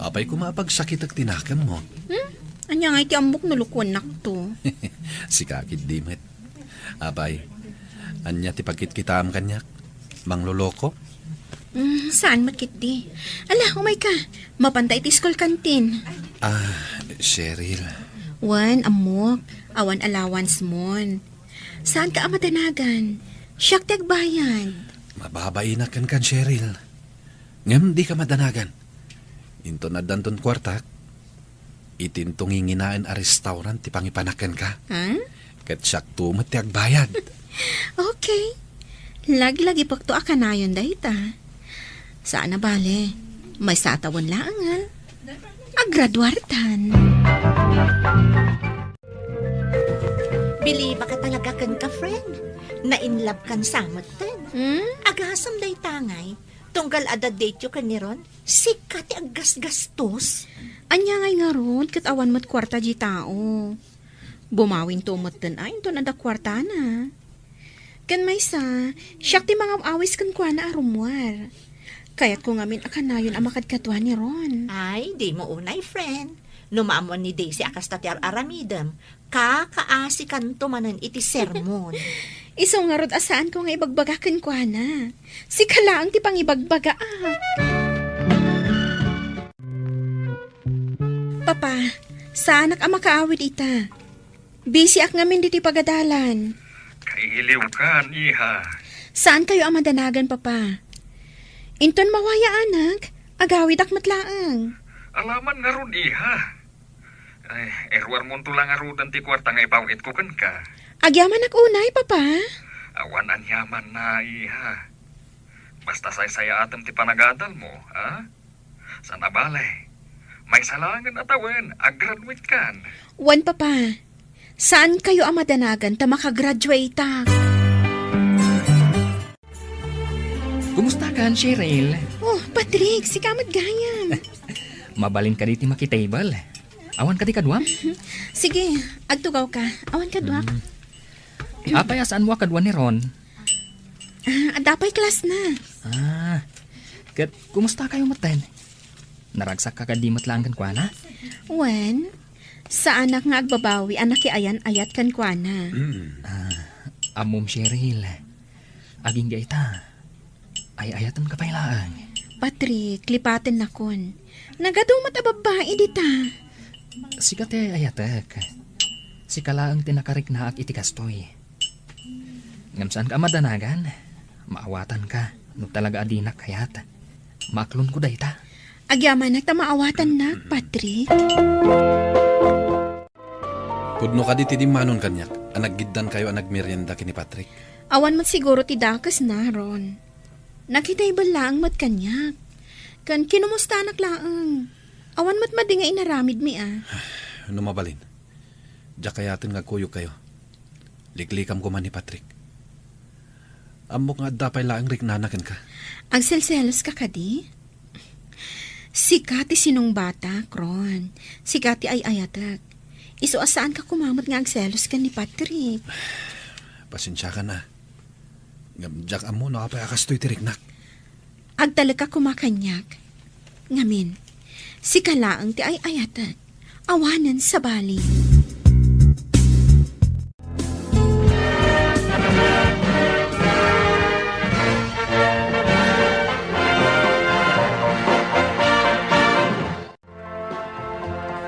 Apay koma a pagsakitek ti nakemmo? Hmm? Ania ngay ti ammok no lukuennakto? Sika ketdi met. Apay, ania ti pagkitkitaam kaniak? Mangloloko? Hmm, saan met ketdi. Ala, umayka. Mapanta iti school canteen. Ah, Cheryl. Wen, ammok, awan allowance-mon. Saanka a madanagan. Siak ti agbayad. Mababainak kenka, Cheryl. Ngem dika madanagan. Inton addanton kuartak, itinto nginginaen a restaurant ti pangipanak kenka. Ha? Ket siakto met ti agbayad. Okay. Laglagipekto a kanayon dayta. Saan a bale. Maysa a tawen laeng, a. Agraduartan. Bilibaka talaga kenka, friend. Na-in love kan sa metten. Hmm? Agasem dayta ngay, tunggal adda date-yo ken ni Ron, sika ti aggasgastos. Ania ngay ngarud ket awan met kuarta diay tao. Bumawinto metten a inton adda kuartana. Ken maysa, siak ti mangaw-awis kenkuana a rummuar. Kayatko ngamin a kanayon a makadkadua ni Ron. Ay, dimo unay, friend. No maammuan ni Daisy a kasta ti ar-aramidem, kakaasikanto manen iti sermon. Isu ngarud a saanko nga ibagbaga kenkuana. Sika laeng ti pangibagbaga, a. Papa, saanak a makaawid ita. Busy-ak ngamin ditoy pagadalan. Kailiwkan, iha. Saankayo a madanagan, Papa. Inton mawayaanak, agawidak met laeng. Alaman ngarud, iha. Ay, iruarmonto la ngaruden ti kuarta nga ipaw-itko kenka. Agyamanak unay, Papa. Awan aniamanna, iha. Basta saysayaatem ti panagadalmo, a? Saan a bale, maysa laengen a tawen, agraduatekan. Wen, Papa. Saankayo a madanagan ta makagraduateak. Kumustakan, Cheryl? Oh, Patrick, sika met gayam. Mabalin kadi ti makitable? Awan kadi kaduam? Sige, agtugawka. Awan kaduak. Hmm. Apay a saanmo a kadua ni Ron? Ah, adda pay class-na. Ah, ket kumusta kayo metten? Naragsakka kadi met laeng kenkuana? Wen, saanak nga agbabawi a nakiayan-ayat kenkuana. Mm. Ah, ammom, Cheryl. Agingga ita, ay-ayatenka pay laeng. Patrick, lipatennakon. Nagadu met a babbai dita. Sika ti ay-ayatek. Sika laeng ti nakariknaak iti kastoy. Ngem saanka a madanagan. Maawatanka no talaga a dinak kayat. Maaklonko dayta. Agyamanak ta maawatannak, Patrick. Pudno kadi ti dimmanon kaniak a naggiddankayo a nagmerienda ken ni Patrick? Awan met siguro ti dakesna, Ron. Nakitable laeng met kaniak. Ken kinumustanak laeng. Awan met madi nga inaramidmi, a. No mabalin, diak kayaten nga agkuyogkayo. Liklikamko man ni Patrick. Ammok nga adda pay laeng riknana kenka. Agselselos ka kadi? Sika ti sinungbatak, Ron. Sika ti ay-ayatek. Isu a saan ka kumamet nga agselos ken ni Patrick. Pasensiakan a. Ngem diak ammo no apay a kastoy ti riknak. Agtalek ka koma kaniak. Ngamin, sika laeng ti ay-ayatek. Awanen sabali.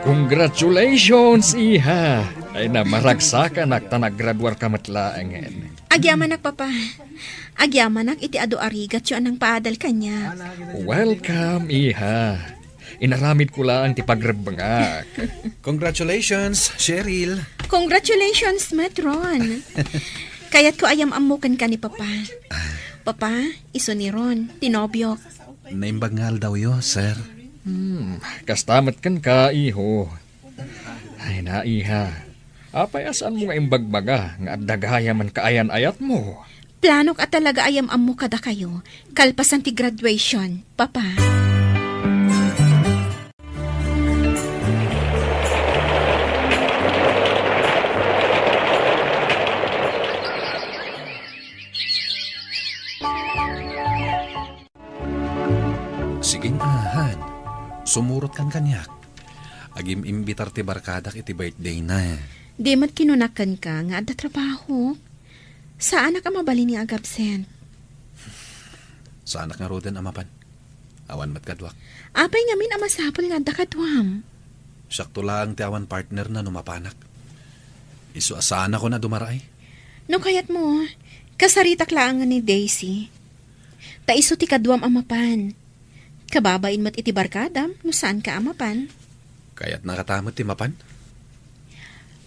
Congratulations, iha! Ay na, maragsakanak ta naggraduarka met laengen. Agyamanak, Papa. Agyamanak iti adu a rigatyo a nangpaadal kaniak. Welcome, iha. Inaramidko laeng ti pagrebbengak. Congratulations, Cheryl. Congratulations met, Ron. Kayatko a yam-ammo kenka ni Papa. Papa, isu ni Ron, ti nobiok. Naimbag nga aldawyo, sir. Hmm, kasta met kenka, iho. Ay na, iha. Apay a saanmo nga imbagbaga nga adda gayam a kaayan-ayatmo? Planok a talaga a yam-ammo kadakayo, kalpasan ti graduation, Papa. Sige nga, han. Sumurotkan kaniak. Agim-imbitar ti barkadak iti birthdayna. Di met kinunak kenka nga adda trabahok. Saanak a mabalin nga agabsent. Saanak ngaruden a mapan. Awan met kaduak. Apay ngamin a masapul nga adda kaduam? Siakto laeng ti awan partnerna no mapanak. Isu a saanakon a dumaraay. No kayatmo, kasaritak laeng ni Daisy. Ta isu ti kaduam a mapan. Kababain met iti barkadam no saanka a mapan. Kayatnaka ta met ti mapan?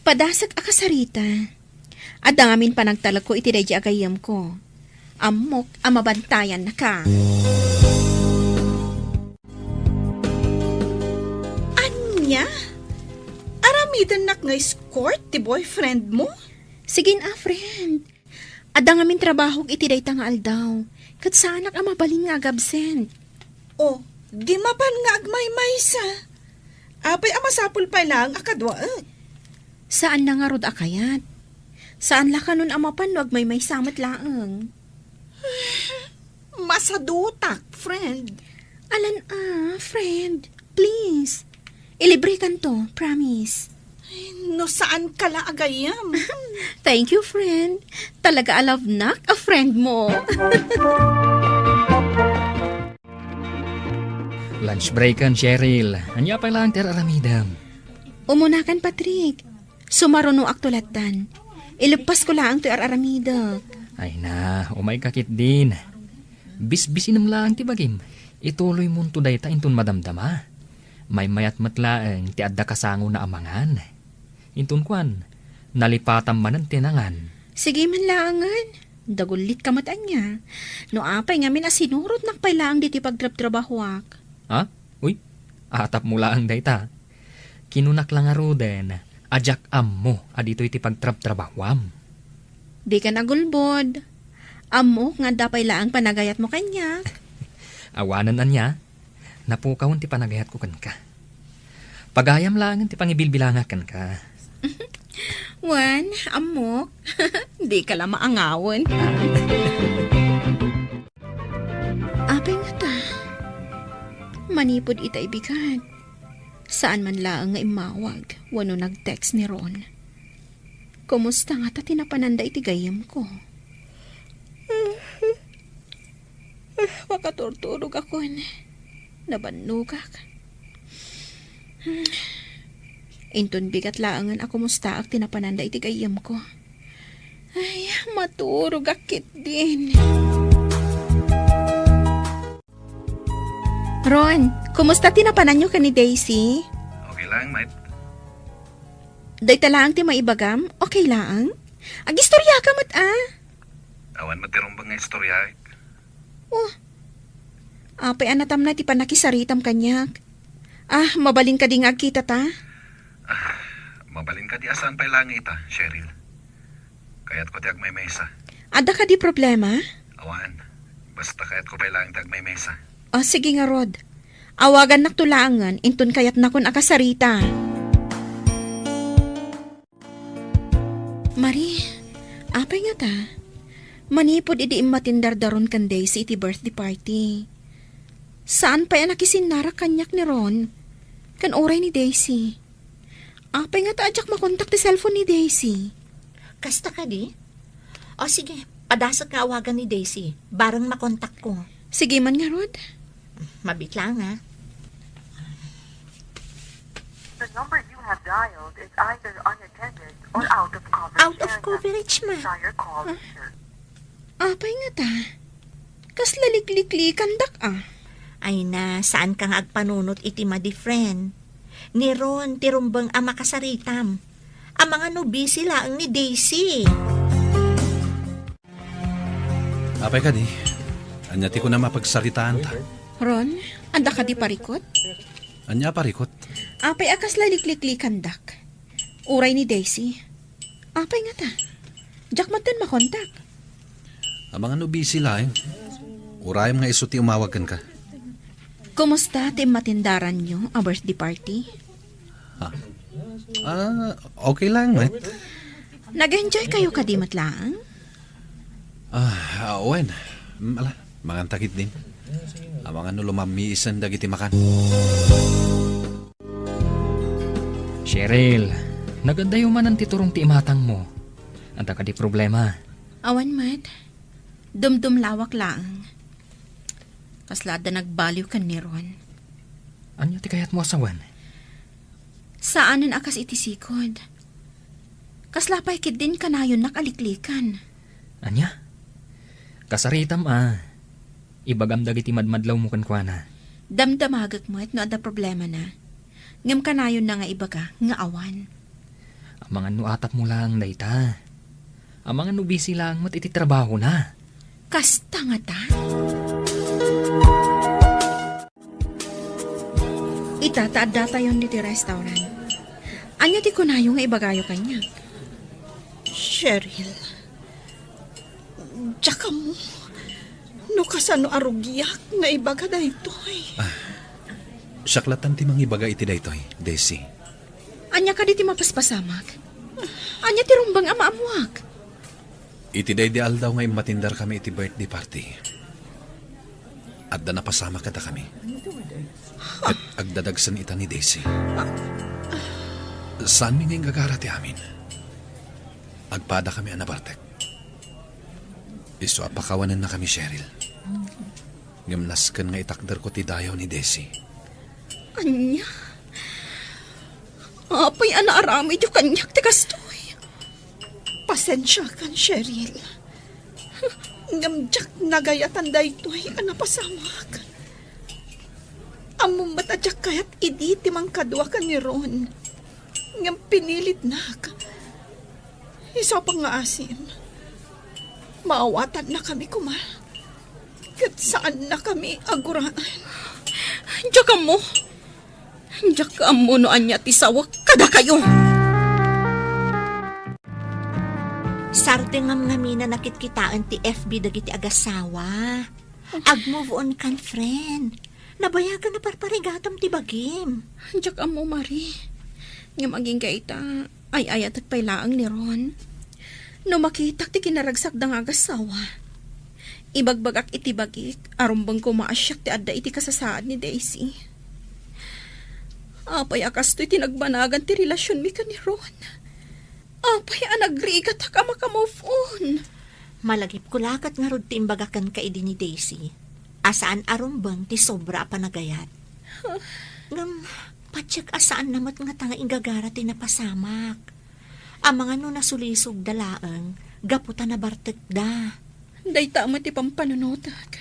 Padasek a kasarita. Adda ngamin panagtalekko iti daydi a gayyemko. Ammok a mabantayannaka. Ania? Aramidennak nga escort ti boyfriend mo? Sige a, friend. Adda ngamin trabahok iti dayta nga aldaw, ket saanak a mabalin nga agabsent. O, di mapan nga agmaymaysa. Apay a masapul pay laeng a kaduaek? Saanna ngarud a kayat. Saan la kanon a mapan no agmaymaysa met laeng. Masadutak, friend. Alan a, friend. Please. Ilibrekanto, promise. Ay, no saanka la a gayyem. Thank you, friend. Talaga a love nak a friend mo. Lunch break-en, Cheryl. Ania pay laeng ti ar-aramidem? Umunakan, Patrick. Sumarunoakto lattan. Ileppasko laeng toy ar-aramidek. Ay na, umayka ketdin. Bisbisinem laeng ti bagim. Ituloymonto dayta inton madamdama. Maymayat met laeng ti adda kasangona a mangan. Inton kuan, nalipatam manen ti nangan. Sige man laengen. Dagullitka met ania. No apay ngamin a sinurotnak pay laeng ditoy pagtrabtrabahoak. Ha? Uy, atapmo laeng dayta. Kinunak la ngaruden a diak ammo a ditoy ti pagtrabtrabahoam. Dikan agulbod. Ammok nga adda pay laeng panagayatmo kaniak. Awanen ania, napukawen ti panagayatko kenka. Pagayam laengen ti pangibilbilangak kenka. Wen, ammok. Dika la maangawen. Apay ngata? Manipud itay bigat, saan man laeng nga immawag wenno nag-text ni Ron. Kumusta ngata ti napananda iti gayyemko? Makaturturogakon. Nabannogak. Inton bigat laengen a kumustaak ti napananda iti gayyemko. Ay, maturogak ketdin. Ron, kumusta ti napananyo ken ni Daisy? Okay laeng, mate. Dayta laeng ti maibagam? Okay laeng? Agistoriaka met a? Awan met ti rumbeng nga istoriaek. Oh, apay a natamna ti pannakisaritam kaniak? Ah, mabalin kadi nga agkitata? Ah, mabalin kadi a saan pay laeng ita, Cheryl. Kayatko ti agmaymaysa. Adda kadi problema? Awan. Basta kayatko pay laeng ti agmaymesa. O, sige ngarud. Awagannakto laengen, inton kayatnakon a kasarita. Marie, apay ngata? Manipud idi immatindar da Ron ken Daisy iti birthday party, saan pay a nakisinnarak kaniak ni Ron ken uray ni Daisy. Apay ngata a diak makontak ti cellphone ni Daisy? Kasta kadi? O sige, padasek nga awagan ni Daisy, bareng makontakko. Sige man ngarud. Mabiit laeng, a. The number you have dialed is either unattended or out of coverage area. Out of coverage, ma. Try your call later. Apay ngata? Kasla likliklikandak, a. Ay na, saanka nga agpanunot iti madi, friend. Ni Ron ti rumbeng a makasaritam. Amangan no busy laeng ni Daisy. Apay kadi? Ania ti kunam a pagsaritaanta? Ron, adda kadi parikut? Ania a parikut? Apay a kasla likliklikandak? Uray ni Daisy. Apay ngata? Diak metten makontak. Amangan no busy laeng. Urayem nga isu ti umawag kenka. Kumusta ti immatindaranyo a birthday party? Ha? Ah, okay lang, met. Nag-enjoy kayo kadi met laeng? Ah, ah, wen. Mm, ala, mangan ta ketdin. Amangan no lumammiisen dagiti makan. Cheryl, nagadayo manen ti turong ti imatangmo. Adda kadi problema? Awan met. Dumdumlawak laeng. Kasla adda nagbaliw ken ni Ron. Ania ti kayatmo a sawen? Saanen a kas iti sikod. Kasla pay ketdin kanayonnak a liklikan. Ania? Kasaritam a. Ibagam dagiti madmadlawmo kenkuana. Damdamagek met no adda problemana. Ngem kanayonna nga ibaga nga awan. Amangan no atapmo laeng dayta. Amangan no busy laeng met iti trabahona. Kasta ngata? Ita ta addatayon ditoy restaurant. Ania ti kunayo nga ibagayo kaniak? Cheryl, diak ammo no kasano a rugiak nga ibaga daytoy. Ah, siak latta ti mangibaga iti daytoy, Daisy. Ania kadi ti mapaspasamak? Ania ti rumbeng a maammoak? Iti daydi aldaw nga immatindarkami iti birthday party, adda napasamak kadakami. Ket agdadagsen ita ni Daisy. Saanmi nga inggagara ti amin. Agpadakami a nabartek. Isu a pakawanennakami, Cheryl. Ngem nasken nga itakderko ti dayaw ni Daisy. Ania? Apay a naaramidyo kaniak ti kastoy? Pasensiakan, Cheryl. Ngem diak nagayatan daytoy a napasamak. Ammom met a diak kayat idi ti mangkadua ken ni Ron. Ngem pinilitnak. Isu a pangngaasim, maawatannakami koma. Ket saannakami a guraan. Diak ammo. Diak ammo no ania ti sawek kadakayo. Sardengam ngamin a nakitkitaen ti F B dagiti agasawa. Ag-move on kan, friend. Nabayagan a parparigatam ti bagim. Diak ammo, Marie. Ngem agingga ita, ay-ayatek pay laeng ni Ron. No makitak ti kinaragsakda nga agasawa, ibagbagak iti bagik a rumbeng koma a siak ti adda iti kasasaad ni Daisy. Apay a kastoy ti nagbanagan ti relasionmi ken ni Ron? Apay a nagrigatak a maka-move on? Malagipko la ket ngarud ti imbagak kenka idi ni Daisy a saan a rumbeng ti sobra a panagayat. Ngem, patiek a saanna met ngata nga inggagara ti napasamak. Amangan no nasulisogda laeng gapu ta nabartekda. Dayta met ti pampanunotek.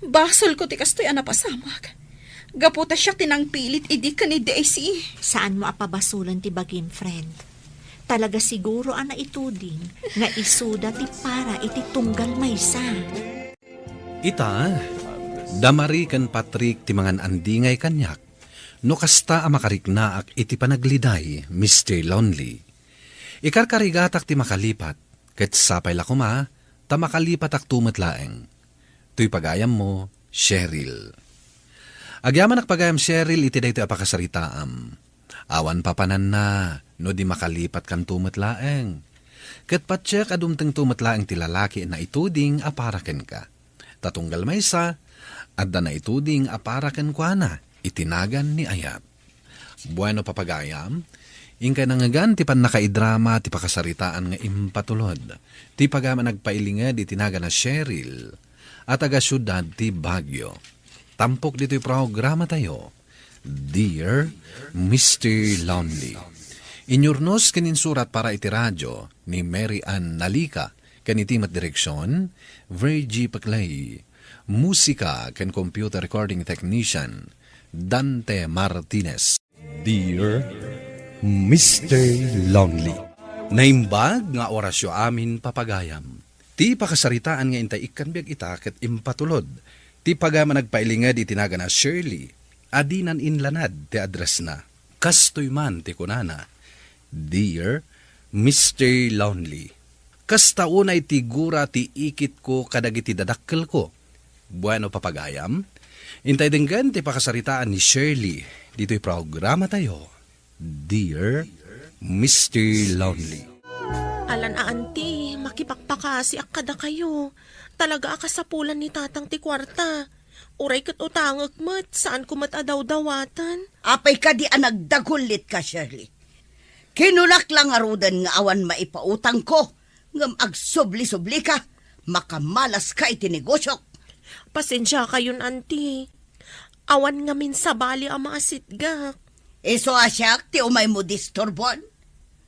Basolko ti kastoy a napasamak. Gapu ta siak ti nangpilit idi ken ni Daisy. Saanmo a pabasolen ti bagim, friend. Talaga siguro a naituding nga isuda ti para iti tunggal maysa. Ita, da Marie ken Patrick ti mangan-andingay kaniak, no kasta a makariknaak iti panagliday, Mister Lonely. Ikarkarigatak ti makalipat, Ket sapay la koma, ta makalipatakto met laeng. Toy pagayammo, Cheryl. Agyamanak pagayam, Cheryl, iti daytoy a pakasaritaam. Awan papananna no di makalipatkanto met laeng. Ket patiek a dumtengto met laeng ti lalaki a naituding a para kenka. Ta tunggal maysa, adda naituding a para kenkuana iti nagan ni Ayat. Bueno, papagayam, inkay nangngegan ti pannakaidrama ti pakasaritaan nga impatulod ti pagayam a nagpailinged iti nagan a Cheryl a taga-siudad ti Baguio. Tampok ditoy programatayo, Dear Mister Lonely. Inyurnos ken insurat para iti radio ni Mary Ann Nalica, ken iti met direksion, Virgie Paclay. Musika ken computer recording technician, Dante Martinez. Dear Mister Lonely. Naimbag nga orasyo amin, papagayam. Ti pakasaritaan nga intay ikkan biag ita ket impatulod ti pagayam a nagpailinged iti nagan a Shirley a dinan inlanad ti addressna. Kastoy man ti kunana, Dear Mister Lonely. Kasta unay ti gura ti ikitko kadagiti dadakkelko. Bueno, papagayam, intay denggen ti pakasaritaan ni Shirley ditoy programatayo, Dear Mister Lonely. Alan a, anti, makipakpakasiak kadakayo. Talaga a kasapulan ni tatang ti kuarta. Uray ket utangek met, saanko met a dawdawaten. Apay kadi a nagdagullitka, Shirley? Kinunak la ngaruden nga awan maipautangko, ngem agsubli-sublika, makamalaska iti negosiok. Pasensiakayon, anti. Awan ngamin sabali a maasitgak. Isu a siak ti umaymo disturbon?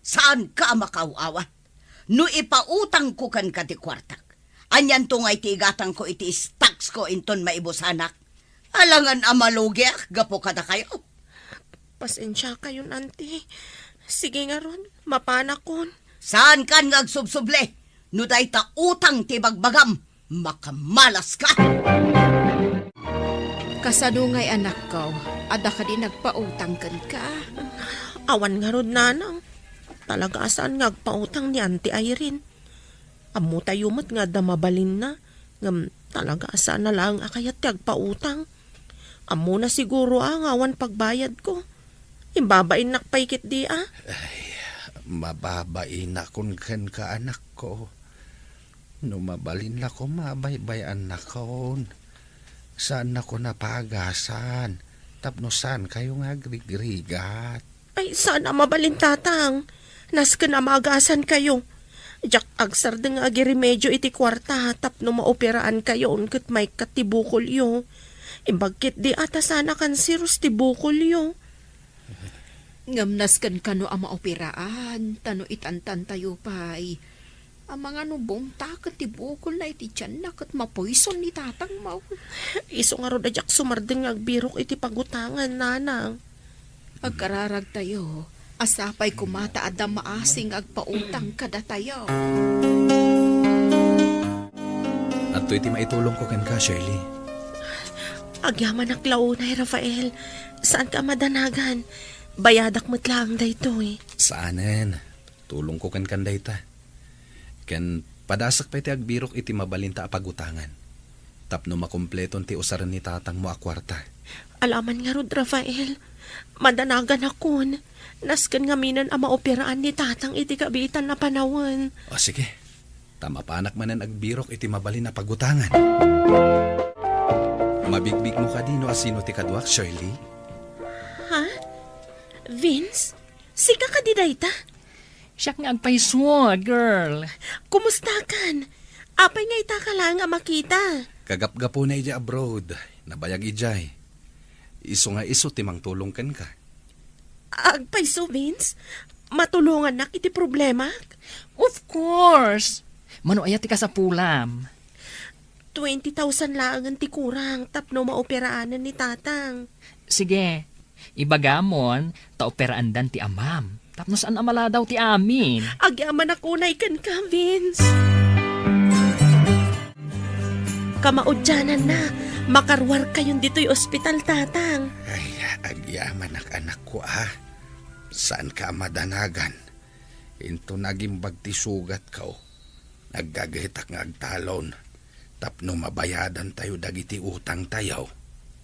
Saanka a makaaw-awa? No ipautangko kenka ti kuartak, anianto ngay ti igatangko iti stocks ko inton maibusanak? Alangan a malugiak gapu kadakayo. Pasensiakayon, anti. Sige ngarud, mapanakon. Saankan nga agsubsubli? No dayta utang ti bagbagam, makamalaska. Kasano ngay, anakko? Adda kadi nagpautang kenka? Awan ngarud, nanang. Talaga a saan nga agpautang ni Auntie Irene. Ammotayo met nga adda mabalinna, ngem talaga a saan a laeng a kayat ti agpautang. Ammona siguro a nga awan pagbayadko. Imbabainnak pay ketdi a. Ay, mababainakon kenka, anakko. No mabalinna koma a baybay-annakon, saannakon a paagasan tapno saankayo nga agrigrigat. Ay, saan a mabalin, tatang. Nasken a maagasankayo. Diak agsardeng nga agiremedyo iti kuarta tapno maoperaankayon ket maikkat ti bukolyo. Imbag ketdi a ta saan a kanseros ti bukolyo. Ngem nasken kano a maoperaan, ta no itantantayo pay, amangan no bumtaket ti bukolna iti tianna ket mapoison ni tatangmo. Isu ngarud a diak sumardeng nga agbirok iti pagutangan, nanang. Agkararagtayo, a sapay koma ta adda maasi nga agpautang kadatayo. Adtoy ti maitulongko kenka, Shirley. Agyamanak la unay, Rafael. Saanka a madanagan. Bayadak met laeng daytoy. Saanen. Tulongko kenka dayta. Ken padasek pay ti agbirok iti mabalinta a pagutangan tapno makumpleton ti usaren ni tatangmo a kuarta. Alaman ngarud, Rafael. Madanaganakon. Nasken ngaminen a maoperaan ni tatang iti kabiitan a panawen. O, sige. Ta mapanak manen agbirok iti mabalin a pagutangan. Mabigbigmo kadi no asino ti kaduak, Shirley? Ha? Vince? Sika kadi dayta? Siak nga agpayso, girl. Kumustakan? Apay nga itaka laeng a makita? Kagapgapuna idiay abroad. Nabayag idiay. Isu nga isu ti mangtulong kenka. Agpayso, Vince? Matulongannak iti problemak? Of course! Mano aya ti kasapulam? Twenty thousand laengen ti kurang tapno maoperaanen ni tatang. Sige, ibagamon ta operaandan ti amam. Tapno saan a maladaw ti amin. Agyamanak unay kenka, Vince. Kamaudiananna, makaruarkayon ditoy ospital, tatang. Ay, agyamanak, anakko, a. Saanka a madanagan. Inton agimbag ti sugatko, Aggagahetak nga agtalon tapno mabayadantayo dagiti utangtayo.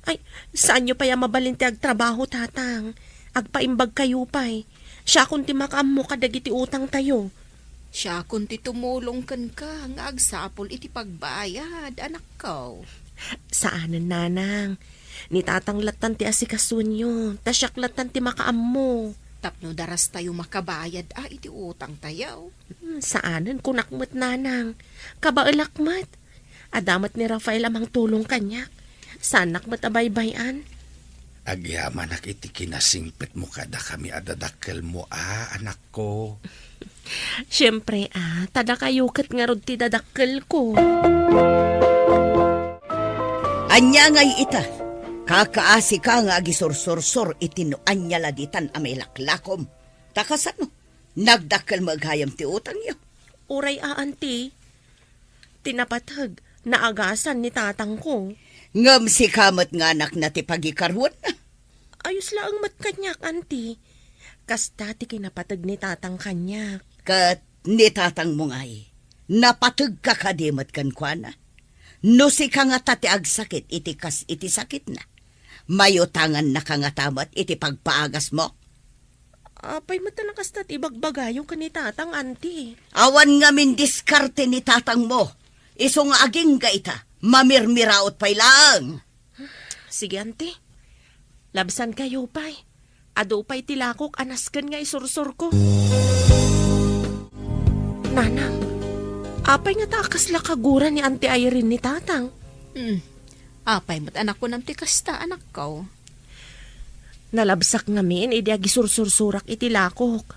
Ay, saanyo pay a mabalin ti agtrabaho, Tatang. Agpaimbagkayo pay. Siakon ti makaammo kadagiti utangtayo. Siakon ti tumulong kenka nga agsapul iti pagbayad, anakko. Saanen, Nanang. Ni Tatang lattan ti asikasuenyo, ta siak lattan ti makaammo. Tapno darastayo makabayad a iti utangtayo. Hmm, saanen, kunak met, Nanang. Kabaelak met. Adda met ni Rafael a mangtulong kaniak. Saannak met a baybay-an. Agyamanak iti kinasingpetmo kadakami a dadakkelmo a, anakko. Siempre a, ta dakayo ket ngarud ti dadakkelko. Ania ngay ita? Kakaasika nga agisursursor iti no ania la ditan a mailaklakom. Ta kasano? Nagdakkel met gayam ti utangyo. Uray a, anti. Ti napateg, naagasan ni tatangko. Ngem sika met nga anakna ti pagikaruenna. Ayos laeng met kaniak, anti. Kasta ti kinapateg ni tatang kaniak. Ket ni tatangmo ngay, napategka kadi met kenkuana? No sika ngata ti agsakit iti kas iti sakitna, mayutangannaka ngata met iti pagpaagasmo? Apay met a nakastat ibagbagayo ken ni tatang, anti? Awan ngamin diskarte ni tatangmo. Isu nga agingga ita, mamirmiraot pay laeng. Sige, anti. Labsankayo pay. Adu pay ti lakok a nasken nga isursurko. Nanang, apay ngata a kasla kagura ni Anti Irene ni tatang? Hmm. Apay met a nakunam ti kasta, anakko? Nalabsak ngamin idi agisursursurak iti lakok.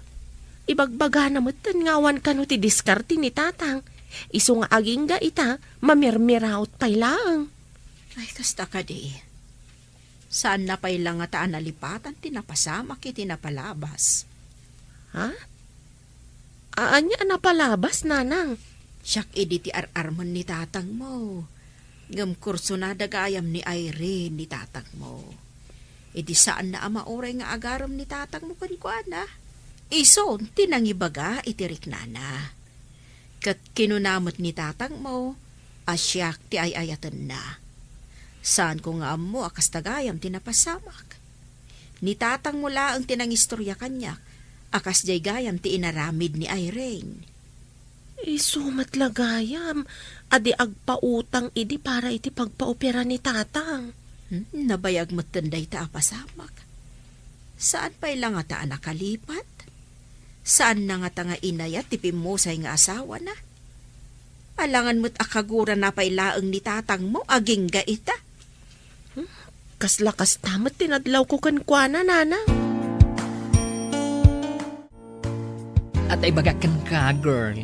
Ibagbagana metten nga awan kano ti diskarte ni tatang. Isu nga agingga ita, mamirmiraot pay laeng. Ay, kasta kadi. Saanna pay la ngata a nalipatan ti napasamak iti napalabas. Ha? Ania a napalabas, nanang? Siak idi ti ar-armen ni tatangmo. Ngem kursunada gayam ni Irene ni tatangmo. Idi saanna a mauray nga agarem ni tatangmo kenkuana, isun ti nangibaga iti riknana. Ket kinuna met ni tatangmo a siak ti ay-ayatenna. Saanko nga ammo a kasta gayam ti napasamak. Ni tatangmo laeng ti nangistoria kaniak a kasdiay gayam ti inaramid ni Irene. Isu met la gayam a di agpautang idi para iti pagpaopera ni tatang. Hmm, nabayag metten dayta a pasamak. Saan pay la ngata a nakalipat? Saanna ngata nga inayat ti pimmusay nga asawana? Alangan met a kagurana pay laeng ni tatangmo agingga ita. Hmm? Kasla kasta met ti nadlawko kenkuana, nanang. At ibagak kenka, girl.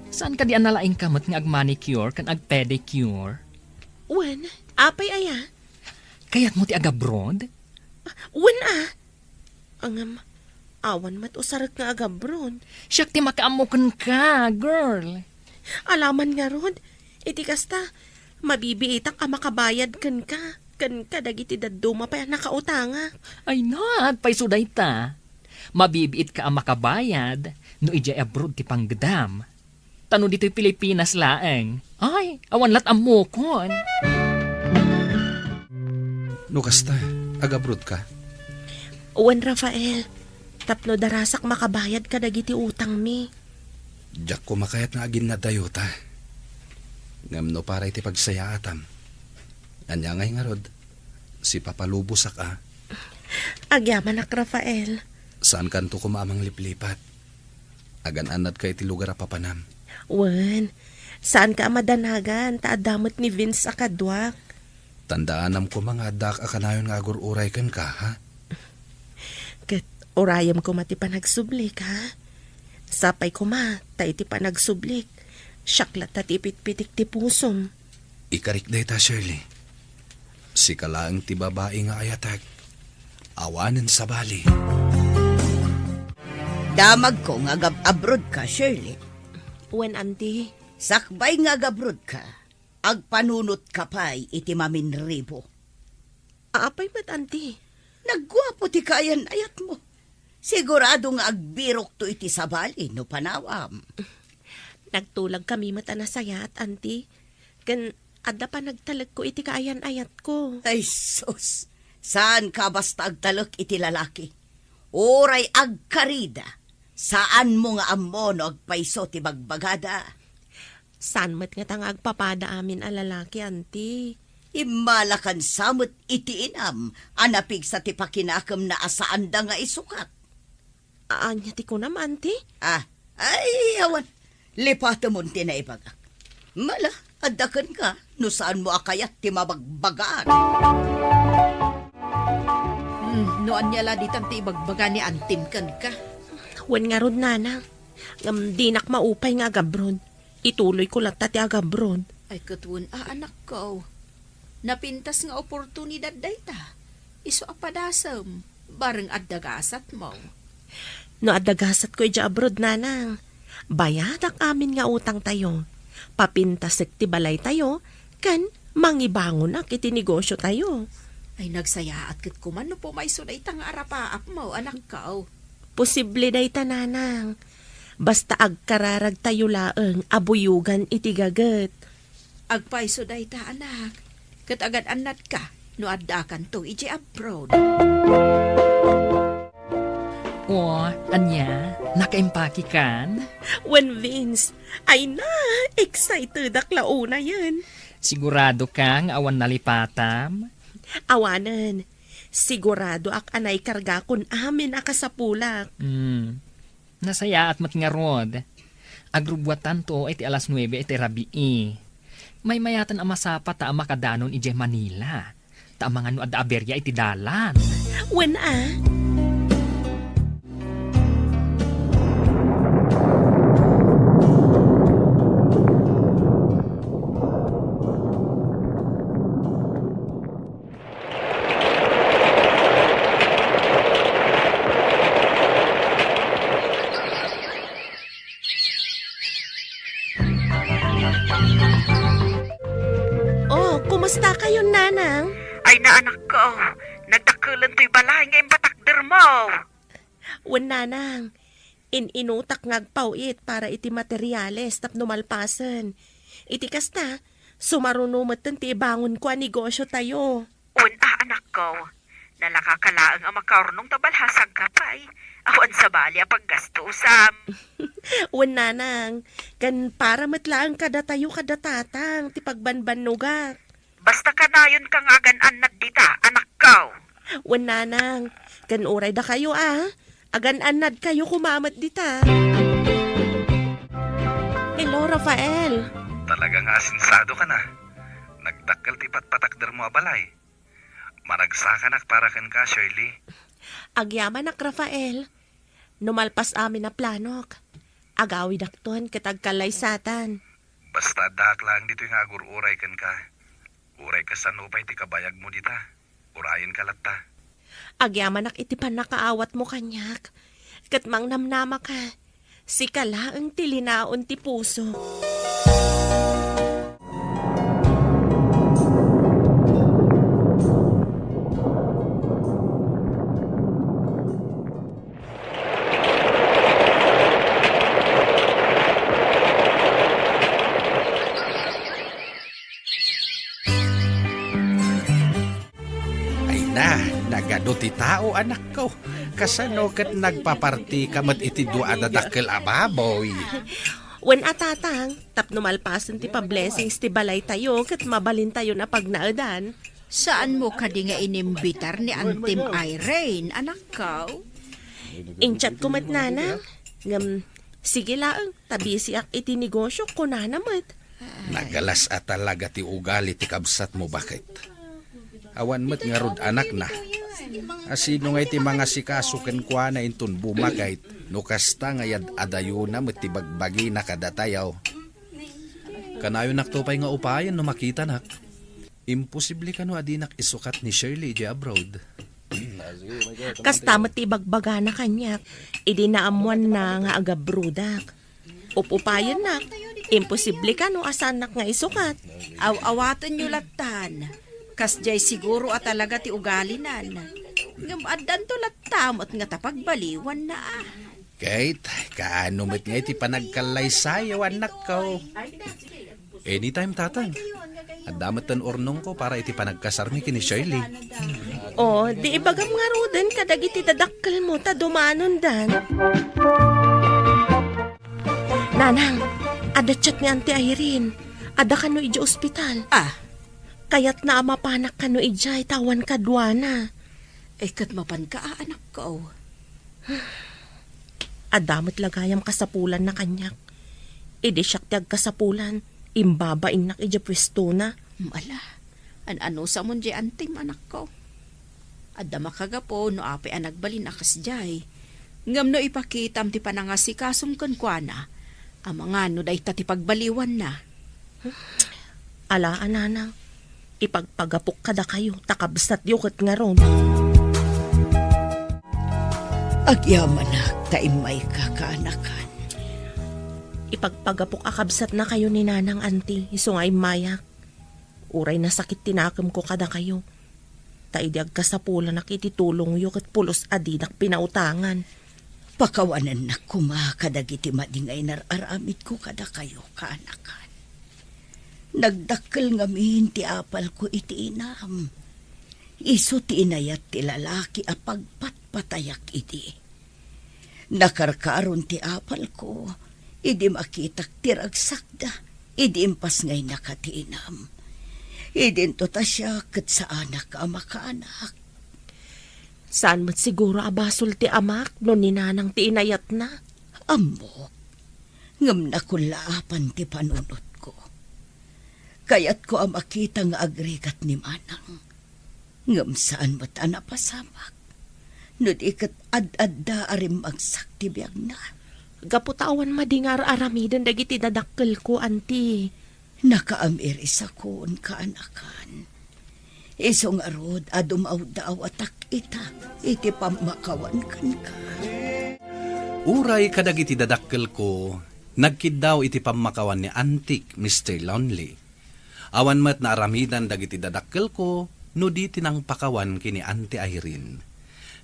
Saan kadi a nalaingka met nga agmanicure ken agpedicure? Wen, apay aya? Kayatmo ti agabroad? Wen a. Ngem, awan met usarek nga agabroad. Siak ti makaammo kenka, girl. Alaman ngarud, iti kasta, mabibiitak a makabayad kenka, ken kadagiti dadduma pay a nakautangak. Ay, nagpayso dayta. Mabibiitka a makabayad no idiay abroad ti panggedam. Ta no ditoy Pilipinas laeng, ay, awan lat ammokon. No kasta, agabroad ka? Wen, Rafael, tapno darasak makabayad kadagiti utangmi. Diak koma kayat nga aginnadayo ta. Ngem no para iti pagsayaatam, ania ngay ngarud, sipapalubosak a. Agyamanak, Rafael. Saankanto koma a mangliplipat. Agan-annadka iti lugar a papanam. Wen, saanka a madanagan ta adda met ni Vince a kaduak. Tandaanam koma nga addaak a kanayon nga agur-uray kenka, ha? Ket urayem koma ti panagsublik, ha? Sapay koma ta iti panagsublik, siak latta ti ipitpitik ti pusom. Ikarik dayta, Shirley. Sika laeng ti babai nga ayatek. Awanen sabali. Damagko nga agab-abroad ka, Shirley. Wen, anti. Sakbay nga agabroad ka, agpanunot ka pay iti maminribo. Apay met, anti? Nagguapo ti kaayan-ayatmo. Sigurado nga agbirokto iti sabali no panawam. Nagtulagkami met a nasayaat, Auntie. Ken adda panagtalekko iti kaayan-ayatko. Ay, sus! Saanka a basta agtalek iti lalaki. Uray agkarida, saanmo nga ammo no agpayso ti bagbagada. Saan met ngata nga agpapada amin a lalaki, Auntie? Immalakansa met iti inam a napigsa ti pakinakemna a saanda nga isukat. Ania ti kunam, Auntie? Ah, ay, awan. Lipatemon ti naibagak. Mala, adda kenka, no saanmo a kayat ti mabagbagaan. Hmm, no ania la ditan ti ibagbaga ni Antim kenka? Wen ngarud, Nanang. Ngem dinak maupay nga agabroad. Ituloyko latta ti agabroad. Ay, ket wen a, anakko. Napintas nga oportunidad dayta. Isu a padasem, bareng adda gasatmo. No adda gasatko idiay abroad, Nanang, bayadak amin nga utangtayo. Papintasek ti balaytayo, ken mangibangonak iti negosiotayo. Ay, nagsayaat ket koma no pumayso dayta nga arapaapmo, anakko. Posible dayta, Nanang. Basta agkararagtayo laeng a buyogan iti gaget. Agpayso dayta, anak, ket agan-annadka no addakanto idiay abroad. O, ania? Nakaimpakikan? Wen, Vince. Ay na, excitedak la unayen. Sigurado ka nga awan nalipatam? Awanen. Siguradoak a naikargakon amin a kasapulak. Hmm. Nasayaat met ngarud. Agrubbuatanto iti alas nuebe iti rabii. Maymayaten a masapa ta a makadanon idiay Manila. Ta amangan no adda aberia iti dalan. Wen a. Oh, kumusta kayon, Nanang? Ay, na, anakko, nagdakkelan toy balay nga impatakdermo. Wen, Nanang, in-inutak nga agpaw-it para iti materiales tapno malpasen. Iti kasta, sumaruno metten ti ibangonko a negosiotayo. Wen a, anakko, nalakaka laeng a makaurnong ta balhasangka pay. Awan sabali a paggastusam. Wen, Nanang, ken para met laeng kadatayo kada tatang ti pagbanbannogak. Basta kanayonka nga agan-annad dita, anakko. Wen, Nanang, ken uray dakayo a, agan-annadkayo koma met dita. Hello, Rafael. Talaga nga asensadoka na. Nagdakkel ti patpatakdermo a balay. Managsakanak para kenka, Shirley. Agyamanak, Rafael. No malpas amin a planok, agawidakton ket agkallaysatan. Basta addaak laeng ditoy nga agur-uray kenka. Uray kasano pay ti kabayagmo dita, urayenka latta. Agyamanak iti pannakaawatmo kaniak, ket mangnamnamaka, sika laeng ti linaon ti pusok. Ay na, nagadu ti tao, anakko. Kasano ket nagpapartika met iti dua a dadakkel a baboy? Wen a, tatang, tapno malpasen ti pablessings ti balaytayo ket mabalintayon a pagnaedan. Saanmo kadi nga inimbitar ni Antim Irene, anakko? Inchatko met, Nanang. Ngem, sige laeng, ta bisiak iti negosio, kunana met. Nagalas a talaga ti ugali ti kabsatmo, baket. Awan met ngarud anakna. Asino ngay ti mangasikaso kenkuana inton bumakayt no kasta nga yad-adayona met ti bagbagina kadatayo? Kanayonakto pay nga upayen no makitanak. Imposible kano a dinak isukat ni Shirley idiay abroad. Kasta met ti ibagbagana kaniak idi naammoanna nga agabrodak. Up-upayennak, imposible kano a saannak nga isukat. Aw-awatenyo lattan, kasdiay siguro a talaga ti ugalinan. Ngem addanto latta met nga ta pagbaliwanna a. Kate, kaano met nga iti panagkallaysayo, anakko? Anytime, Tatang. Adda met ten urnongko para iti panagkasarmi ken ni Shirley. O, di ibagam ngaruden kadagiti dadakkelmo ta dumanondan. Nanang, adda chat ni Auntie Irene. Adda kano idiay ospital. Ah. Kayatna a mapanak kano idiay ta awan kaduana. Eh, ket mapanka a, anakko? Adda met la gayam kasapulanna kaniak. Idi siak ti agkasapulan, imbabainnak idiay puestona. Ala, an-anusam diay antim, anakko? Adda makagapu no apay a nagbalin a kasdiay. Ngem no ipakitam ti panangasikasom kenkuana, amangan no dayta ti pagbaliwanna. Ala a, Nanang, ipagpagapok kadakayo ta kabsatyo ket ngarud. Agyamanak ta immayka, kaanakan. Ipagpagapok a kabsatnakayo ni Nanang, Auntie, isu nga immayak. Uray nasakit ti nakemko kadakayo. Ta idi agkasapulanak iti tulongyo ket pulos a dinak pinautangan. Pakawanennak koma kadagiti madi nga inar-aramidko kadakayo, kaanakan. Nagdakkel ngamin ti apalko iti inam. Isu ti inayat ti lalaki a pagpatpatayak idi. Nakarkaron ti apalko idi makitak ti ragsakda idi impasngaynaka ti inam. Idinto ta siak ket saanak a makaanak. Saan met siguro a basol ti amak no ni Nanang ti inayatna? Ammok, ngem nakullaapan ti panunotko. Kayatko a makita nga agrigat ni Manang. Ngem saan met a napasamak no di ket ad-adda a rimmagsak ti biagna. Gapu ta awan madi nga ar-aramiden dagiti dadakkelko, Auntie. Nakaamirisakon, kaanakan. Isu ngarud a dumawdawatak ita iti pammakawan kenka. Uray kadagiti dadakkelko, nagkiddaw iti pammakawan ni Antik, Mister Lonely. Awan met naaramidan dagiti dadakkelko no di ti nangpakawan ken ni Auntie Irene.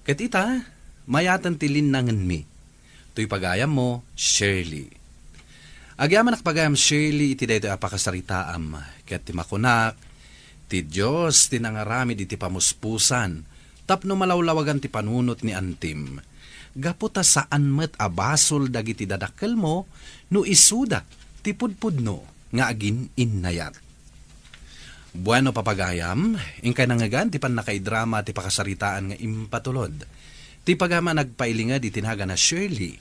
Ket ita, mayaten ti linnangenmi. Toy pagayammo, Shirley. Agyamanak pagayam, Shirley, iti daytoy a pakasaritaam, ket ti makunak, ti Dios ti nangaramid iti pamuspusan tapno malawlawagan ti panunot ni Antim. Gapu ta saan met a basol dagiti dadakkelmo no isuda ti pudpudno nga agin-innayat. Bueno, papagayam, inkay nangngegan ti pannakaidrama ti pakasaritaan nga impatulod. Ti pagayam a nagpailinged iti nagan a Shirley,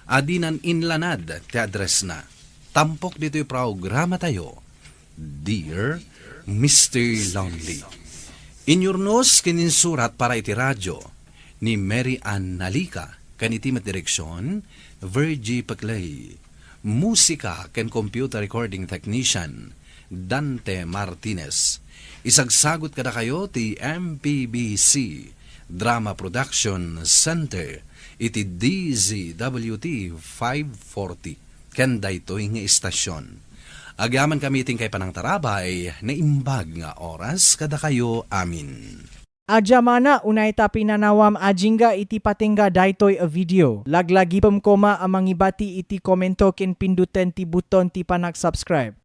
a dinan inlanad ti addressna. Tampok ditoy programatayo, Dear Mister Lonely. Inyurnos ken insurat para iti radio ni Mary Ann Nalica, ken iti met direksion, Virgie Peclay. Musika ken computer recording technician, Dante Martinez. Isagsagut kadakayo ti M P B C Drama Production Center iti D Z W T five forty ken daytoy nga istasion. Agyamankami iti inkay panangtarabay, naimbag nga oras kadakayo amin. Agyamanak, unay ta pinanawam a jingga iti patingga daytoy a video. Laglagipem koma a mangibati iti komento ken pindutten ti button ti panag-subscribe.